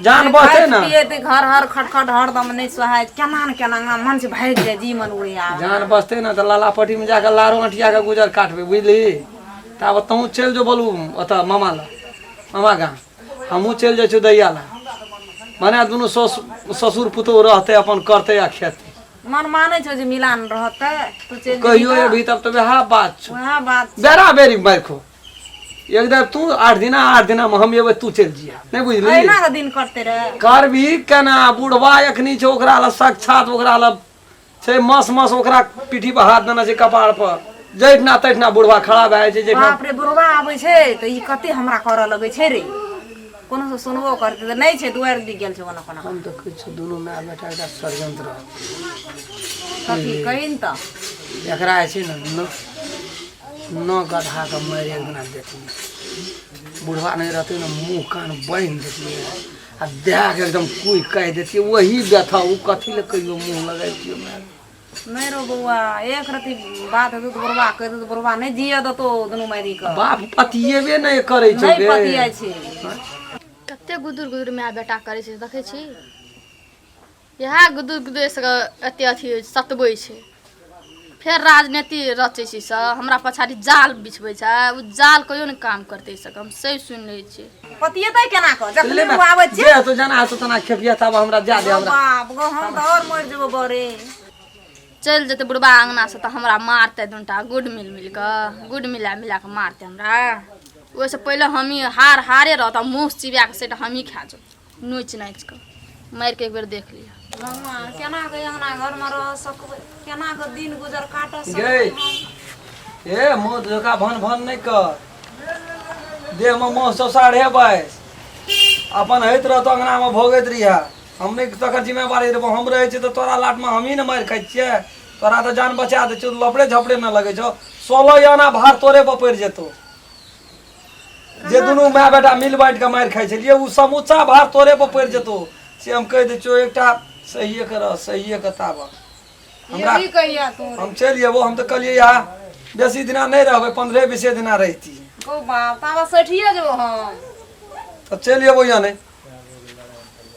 जान बचते ना। पियैत घर हर खटखट हरदम नहि सोहाय, केना ने केना अंगना मन से भागि जाय, जी मन उड़े आब। जान बचते ना तऽ लाला पट्टी में जाके लारो अंटिया के गुजर काटबे, बुझली? ताबे तहूँ चलि जो बोलू ओतऽ मामा लग, मामा गाम। हमहूँ चलि जाइ छियौ दैया लग, मने दुनू ससुर पुतोहु रहतै, अपन करतै आ खेतै। मन मानै छौ जे मिलान रहतै, तू चलि जेबही। कहियो तऽ एबही तब तऽ वएह बात छौ। वएह बात छै। बेरा बेरी मारि खो। एक दिन तू 8 दिना, 8 दिना में हम एबै, तू चलि जिया, नहि बुझली? अहिना के दिन कटतै रे। करबी केना? बुढ़वा एखनी छौ, ओकरा लग साक्षात ओकरा लग छै मस मस, ओकरा पीठी पर हाथ देना छै कपार पर, जैठना तैठना बुढ़वा खड़ा भए जाइ छै जैठना। बाप रे, बुढ़वा आबै छै तऽ ई कते हमरा करऽ लगै छै रे। कोनो से सुनबो करतै तऽ नहि छै, दुआरि दिग गेल छै ओना कोना। हम तऽ कहै छियौ दुनू माय बेटा एकटा षड्यंत्र। कथी कहिन तऽ? एकरा जे छै ने न गदहाके मारि एक दिना देतियै, बुढ़वा नहि रहतै ने, मुँह कान बान्हि देतियै आ दए के एकदम कुहि कहि देतियै, वही व्यथा ओ कथी लए कहियो मुँह लगैतियै माय। नहि रो बौआ, एक रति बात हेतौ तऽ बुढ़वा कहि देतौ, बुढ़वा नहि जियऽ देतौ दुनू मारी के। बाप पतियेबे नहि करै छै। नहि गे। पतियाइ छै। कते गुदुर गुदुर माय बेटा करै छै, देखै छी? इएह गुदुर गुदुर सबके एते अथी सतबै छै। फेर राजनीति रचै छै सब, हमरा पछाड़ी जाल बिछबै छै। ओ जाल कहियो नहि काम करतै सब, हम सही सुनि लै छियै। पतियेतै केना कऽ जखने ओ आबै छै? जे हेतौ जेना हेतौ तेना खेपिया, तब हमरा जा दे हमरा। बाप गो, हम तऽ आओर मरि जेबो बरे। चलि जेतै बुढ़बा अङ्गनासँ तऽ हमरा मारतै दुनटा गुड मिल मिल कऽ, गुड मिला मिला कऽ मारतै हमरा। ओहिसँ पहिले हमही हार हारे रहत आ मुँह चिबिया कऽ सेटा हमही खा जाउ नोचि नाचि कऽ मारि कऽ। एक बेर देख लिअ। भगवान, केना कऽ अंगना घरमे रह सकबै? केना कऽ दिन गुजर काटऽ गै सकबै हम? ए मुँह धोखा भन भन नहि कर, देहमे मोह सौ 22.5 अपन होइत रहतो, अङ्गनामे भोगैत रहिहे। हम नहि तकर जिम्मेवारी रहबो। हम रहै छियै तऽ तोरा लाटमे हमही ने मारि खाइ छियै। तोरा तऽ जान बचा दै छियौ, लफड़े झपड़े नहि लगै छौ। 16 आना भार तोरे पर पड़ि जेतौ। जे दुनू माय बेटा मिल बाँटि कऽ मारि खाइ छलियै, ओ समूचा भार तोरे पर पड़ि जेतौ, से हम कहि दै छियौ। एकटा सहिए के रह, सहिए के ताबऽ हमरा। ये भी कहिया तू? हम चलि जेबो। हम तऽ कहलियै या बेसी दिना नहि रहबै, 15-20 दिना रहितियै। गो बाप, ताबे सठिए जेबो हम। तऽ चलि जेबो या नहि,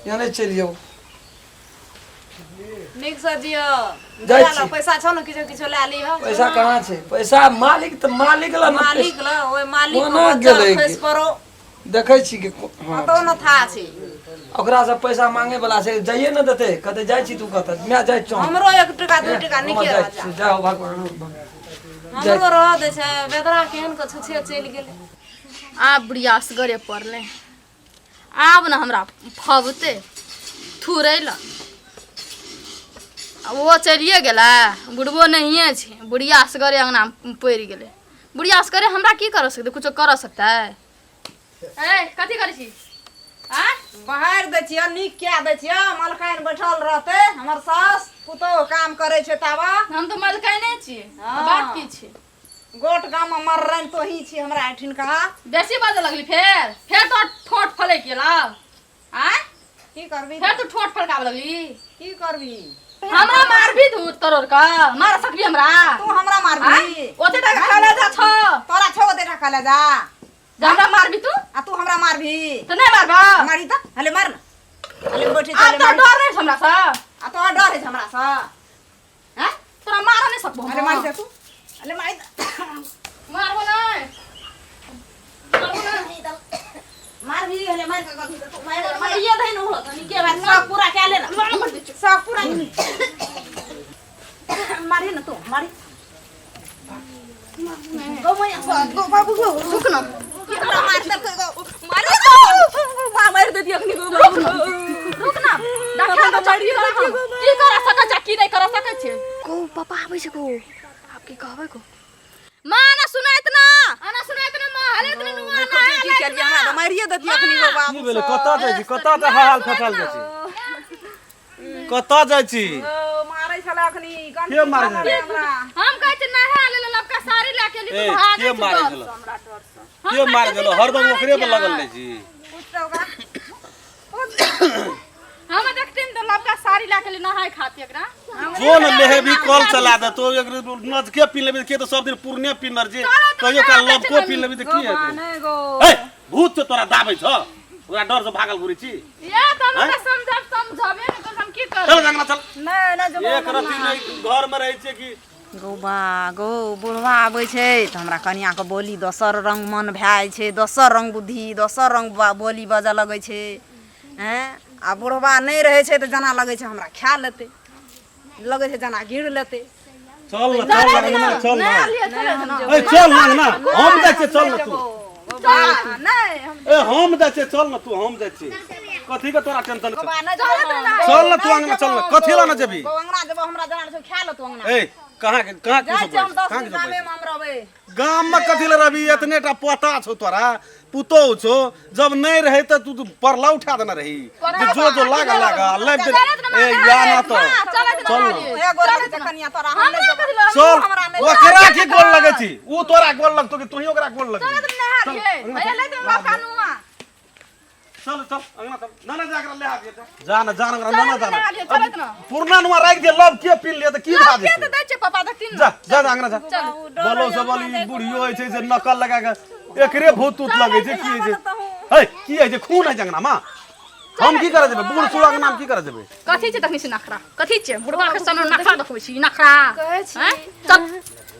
या नहि चलि जेबो। नीक से जियो। जाइ लए छी। लो, पैसा छौ ने, किछो किछो लए लिह। पैसा कहाँ छै? पैसा मालिक तऽ मालिक लग ने। मालिक ल ओहि मालिक कोना के गेलै? खसि पड़ो। देखै छी कि हँ। कतौ न था छै। ओकरा से पैसा मांगे वाला छै, जाइए ने देतै। कतै जाइ छी तू? कतऽ मैं जाइ छौ? हमरो एक टका दू टका हम निके जाइ रह जा। छी, जाओ भगवान भगवान। हमरो रह दै छै। बेदरा केहन के छुछे चलि गेलै। आब बुढ़िया असगरे पड़लै, आब ने हमरा फबतै थुरै लए। आ ओहो चलिए गेलै, बुढ़बो नहिए छै, बुढ़िया असगरे अङ्गनामे पड़ि गेलै। बुढ़िया असगरे हमरा की कर सकतै? कुछो कर सकतै? ए कथी करै छी आँय? बहारि दै छियै, नीक कए दै छियै। मलकाइन बैठल रहतै, हमर सास पुतोहु काम करै छै ताबा। हम तऽ मलकाइने छियै। हँ। बात की छै? गोट गाममे मररनि तोही छी हमरा एहिठिनका। बेसी बाजऽ लगली फेर, फेर तोहर ठोंठ फलकि गेलौ आँय? की करबी? फेर तू ठोंठ फलकाबऽ लगली। की करबी? हमरा मारबी तू तरोड़ कऽ? मार सकबी हमरा? तू हमरा मारबी? ओते टाका खाला जा छौ। तोरा छौ ओते टाका ले जा। जे हमरा मारबी तू? आ तू हमरा मारबी? तऽ नहि मारबा? मारी तऽ हले मार ने, हले बैठे। आब चले तोरा डर नहि छौ हमरा सँ? आ तोरा डर है हमरा सँ? हैं? तोरा मारऽ नहि सकबो हम। हले मारी तऽ तू, हले मारी तऽ। मारबो नहि, मारबो नहि। मारबी? हले मार के कथी तू मार मार। मारिए दही ने, ओहो तऽ नीके बात। सब पूरा कए ले ना। मार मत दै। सब पूरा मारी ना तू, मारी गो मैया गो बाबू गो। रुक ना। हमरा मार देलकै गो। मारि मारि देती अखनी गो। रुक ना, रुक ना। देखा तऽ चढ़ी की करा सकै छै, की नहि करा सकै छै। को पापा आबै छै को, आब की कहबै को? माँ ना सुनाइत ना, आना सुनाइत ना माँ, हले इतने नुआ ना। की केलियै? हमरा तऽ मारिए देती अखनी गो बाबू। की भेलै? कतऽ जाइ छी? कतऽ तऽ हाल फटल जाइ छी? कतऽ जाइ छी? ओ मारै छलै अखनी। के मारै छलै? हमरा। हम कहै छी नहा ले लबका साड़ी लए के एली। ए, तू भागै के छी मारै डर छलै? सँ, हमरा डर सँ। के मारै छलै? हरदम ओकरे पर लगल रहै छी। पूछ तऽ ओकरा। हम देखते तऽ लबका साड़ी लए के एली नहाय खातिर एकरा। जो न लेहे भी कल चला देतो, एक नजके पी लेबी के तऽ सब दिन पुरने पीनर जे कहियो काल लबको पी लेबी तऽ की हेतै? नहि गो। ए भूत से तोरा दाबै छ, ओकरा डर से भागल घुरै छी। या त हम ओकरा समझब समझबे ने तऽ हम की करब? चल अंगना चल। नहि नहि जेबो। एक रत्ती नहि घर में रहै छियै कि गौ बा गौ, बुढ़वा आबै छै तऽ हमरा कनियाँके बोली दोसर रङ्ग मन भए जाइ छै, दोसर रङ्ग बुद्धि, दोसर रङ्ग बोली बजऽ लगै छै। हँ, आ बुढ़वा नहि रहै छै तऽ जेना लगै छै हमरा खा लेतै, लगै छै जेना गिर लेतै। चल न, चल न अंगना, चल न। ए चल न अंगना, हम जाइ छियै, चल न तू। नहि हम ए हम जाइ छियै, चल न तू, हम जाइ छियै। कथी के तोरा टेंशन छौ? नहि जेबो। चल न तू अंगना, चल न। कथी लए न जेबही? गौ अंगना जेबो, हमरा जेना छै खा लेतौ अंगना। ए कहाँ के कहाँ की जाइ सब छियै हम बजै छै? 10 कहाँ दिन की सब बजै गामेमे छै? हम रहबै। गाम में कथी लए रहबी? एतने टा पोता छौ तोरा, पुतोहु छौ, जब नहीं रहे त तू परला उठा देने रही जे जो जो लागा लागा लाइब दे। ए या ना तो चल न। हे गोर लगै छै कनिया तोरा, हम नहि जेबो। चल। हमरा नहि। ओकरा की गोल लगै छी? ऊ तोरा गोल लगतो कि तूही ओकरा गोल लगबी? चल चल अंगना चल। ना ना, जा एकरा ले आबिए, जा जा ना, जा ना ओकरा, ना ना, जा ना। पुरना नुआ राखि दे, लव के पी लिए त की भा जेतै? दै छै पापा, देखथिन। जा जा जा अंगना जा। बोलो से बोली बुढ़ियो होइ छै से नकल लगा के एकरे भूत उत लगै छै। की होइ छै? है की होइ छै? खून होइ छै अंगना में। हम की करऽ जेबै बूढ़ सूढ़ अंगना में? की करऽ जेबै? कथी छै तखनी से नखरा? कथी छै? बुढ़वा के सामने नखरा देखबै छी? नखरा? कहै छी। आँय? चल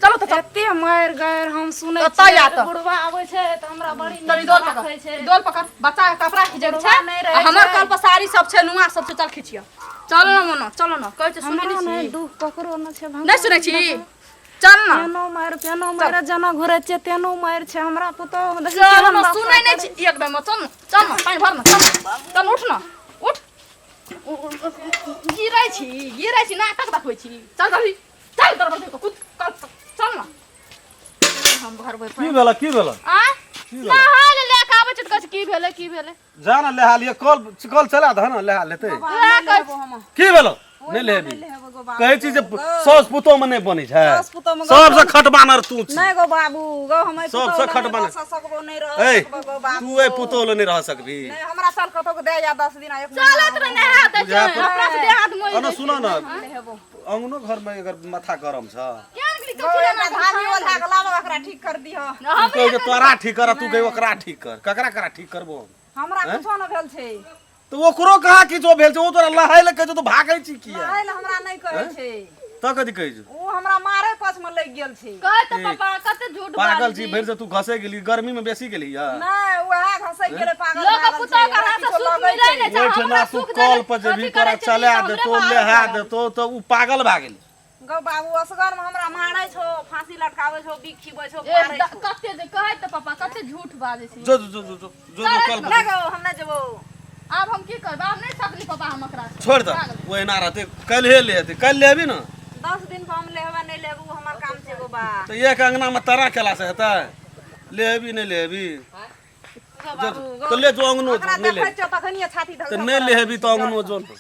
चलो तऽ चल। एते मारि गारि हम सुनै कतऽ छियै। या तऽ? बुढ़वा आबै छै तऽ हमरा बड़ी तनी नीक डोल पकड़। राखै छै। डोल पकड़, बच्चा के कपड़ा खींचे के छै। बुढ़वा नहि रहै आ हमर छै। कल पर साड़ी सब छै, नुआ सब छै, चल खींचियो। चल न मोनो, चलो न। कहै छै सुनै हमरा नहि नहि छी? दुख ककरो नहि छै भगवान। नहि सुनै छी? चल न। तेनो मारि, तेनो मारि, जेना घुरै छियै तेनो मारि छै हमरा पुतोहु। देखी चल केहन न, रफ्तार सुनै नहि करै छी एकदम। चल न, चल न, पानि भर न, चल न, चल न, उठ न, उठ। गिरै छी, गिरै छी, नाटक देखबै छी। चल जल्दी चल, दरबर कूद कल, चल न। हम भरबै। की भेल? की भेल? आ नहाय ले लए के आबै छै तऽ कहै छै की भेलै, की भेलै? जा ना लेहा लिए, कल कल चला दह ना, लेहा लेतै। उएह कहै छै। की भेल? नहि लेबी? कहै छी जे साउस पुतोह में नहि बनै छै। साउस पुतोह मे सबसँ खटबानर तू छी। नहि गो बाबू गो, हम एहि सबसँ पुतोहु लग नहि खटबन। बस सकबो, नहि रह ए सकबो गो बाबू। तू एहि पुतोह लग नहि रह सकबी? नहि, हमरा चल कतौ के दे जा 10 दिन एक महीना। चलत रहे नहा दै छै। बुझा पर- अपना से देह हाथ मोहि अना दै। सुन न, अंगनो घर में अगर माथा गरम छ। केहन गेली? गो कथी एकरा लए धामी ओझा के लाबो, एकरा ठीक कर दिह। तू कहै जे तोरा ठीक कर, तू कहै ओकरा ठीक कर। ककरा ककरा ठीक करबो हम? हमरा कुछो न भेल छै। तऽ ओकरो कहाँ किछो भेल छै? ओ तोरा लहाय लए कहै छौ, तू भागै छी किया? नहाय लए हमरा नहि कहै छै। तऽ कथी कहै छौ? ओ हमरा मारे पछ में लागि गेल छै। कहै तऽ पापा कते झूठ पागल बाजै। छी भरि से तू घसे गेली, गर्मी में बेसी गेली या नहि, वएह घसै गेलै, पागल लोक भए गेल पुतोह छै, के एकरा हाथ से किछो सुख लगै मिलै छै। नहि छै। ओहिठिना हमरा तू सुख कल देले पर जेबही, अथी तोरा करै छै चला तऽ हमरे देतौ, बाहर लेहा करब। देतौ, तऽ उ पागल भए गेलै। गौ बाबू, असगर में हमरा मारै छौ, फांसी लटकाबै छौ, बिख खिबै छौ, ए, मारै छौ। कते जे कहै तऽ पापा कते झूठ बाजै छै। जो जो जो जो जो जो जो कल पर। नहि गौ, हम नहि जेबौ। आब हम की करबै? आब नहि सकली पापा हम एकरा से। छोड़ि दे, ओ एना रहतै, काल्हिए लेतै। काल्हि लेबही ने? 10 दिन पर हम लेबे नहि लेबू, हमर काम छै गौ बा। तऽ एक अंगना में तारा केला से हेतै? लेबी नहि लेबी? गौ बाबू गौ, तऽ ले जो अंगनो। ओकरा नहि देखै लेबी छियौ तखनिये छाती धक तऽ धक नहि करऽ लेबी तऽ अंगनो जो ने।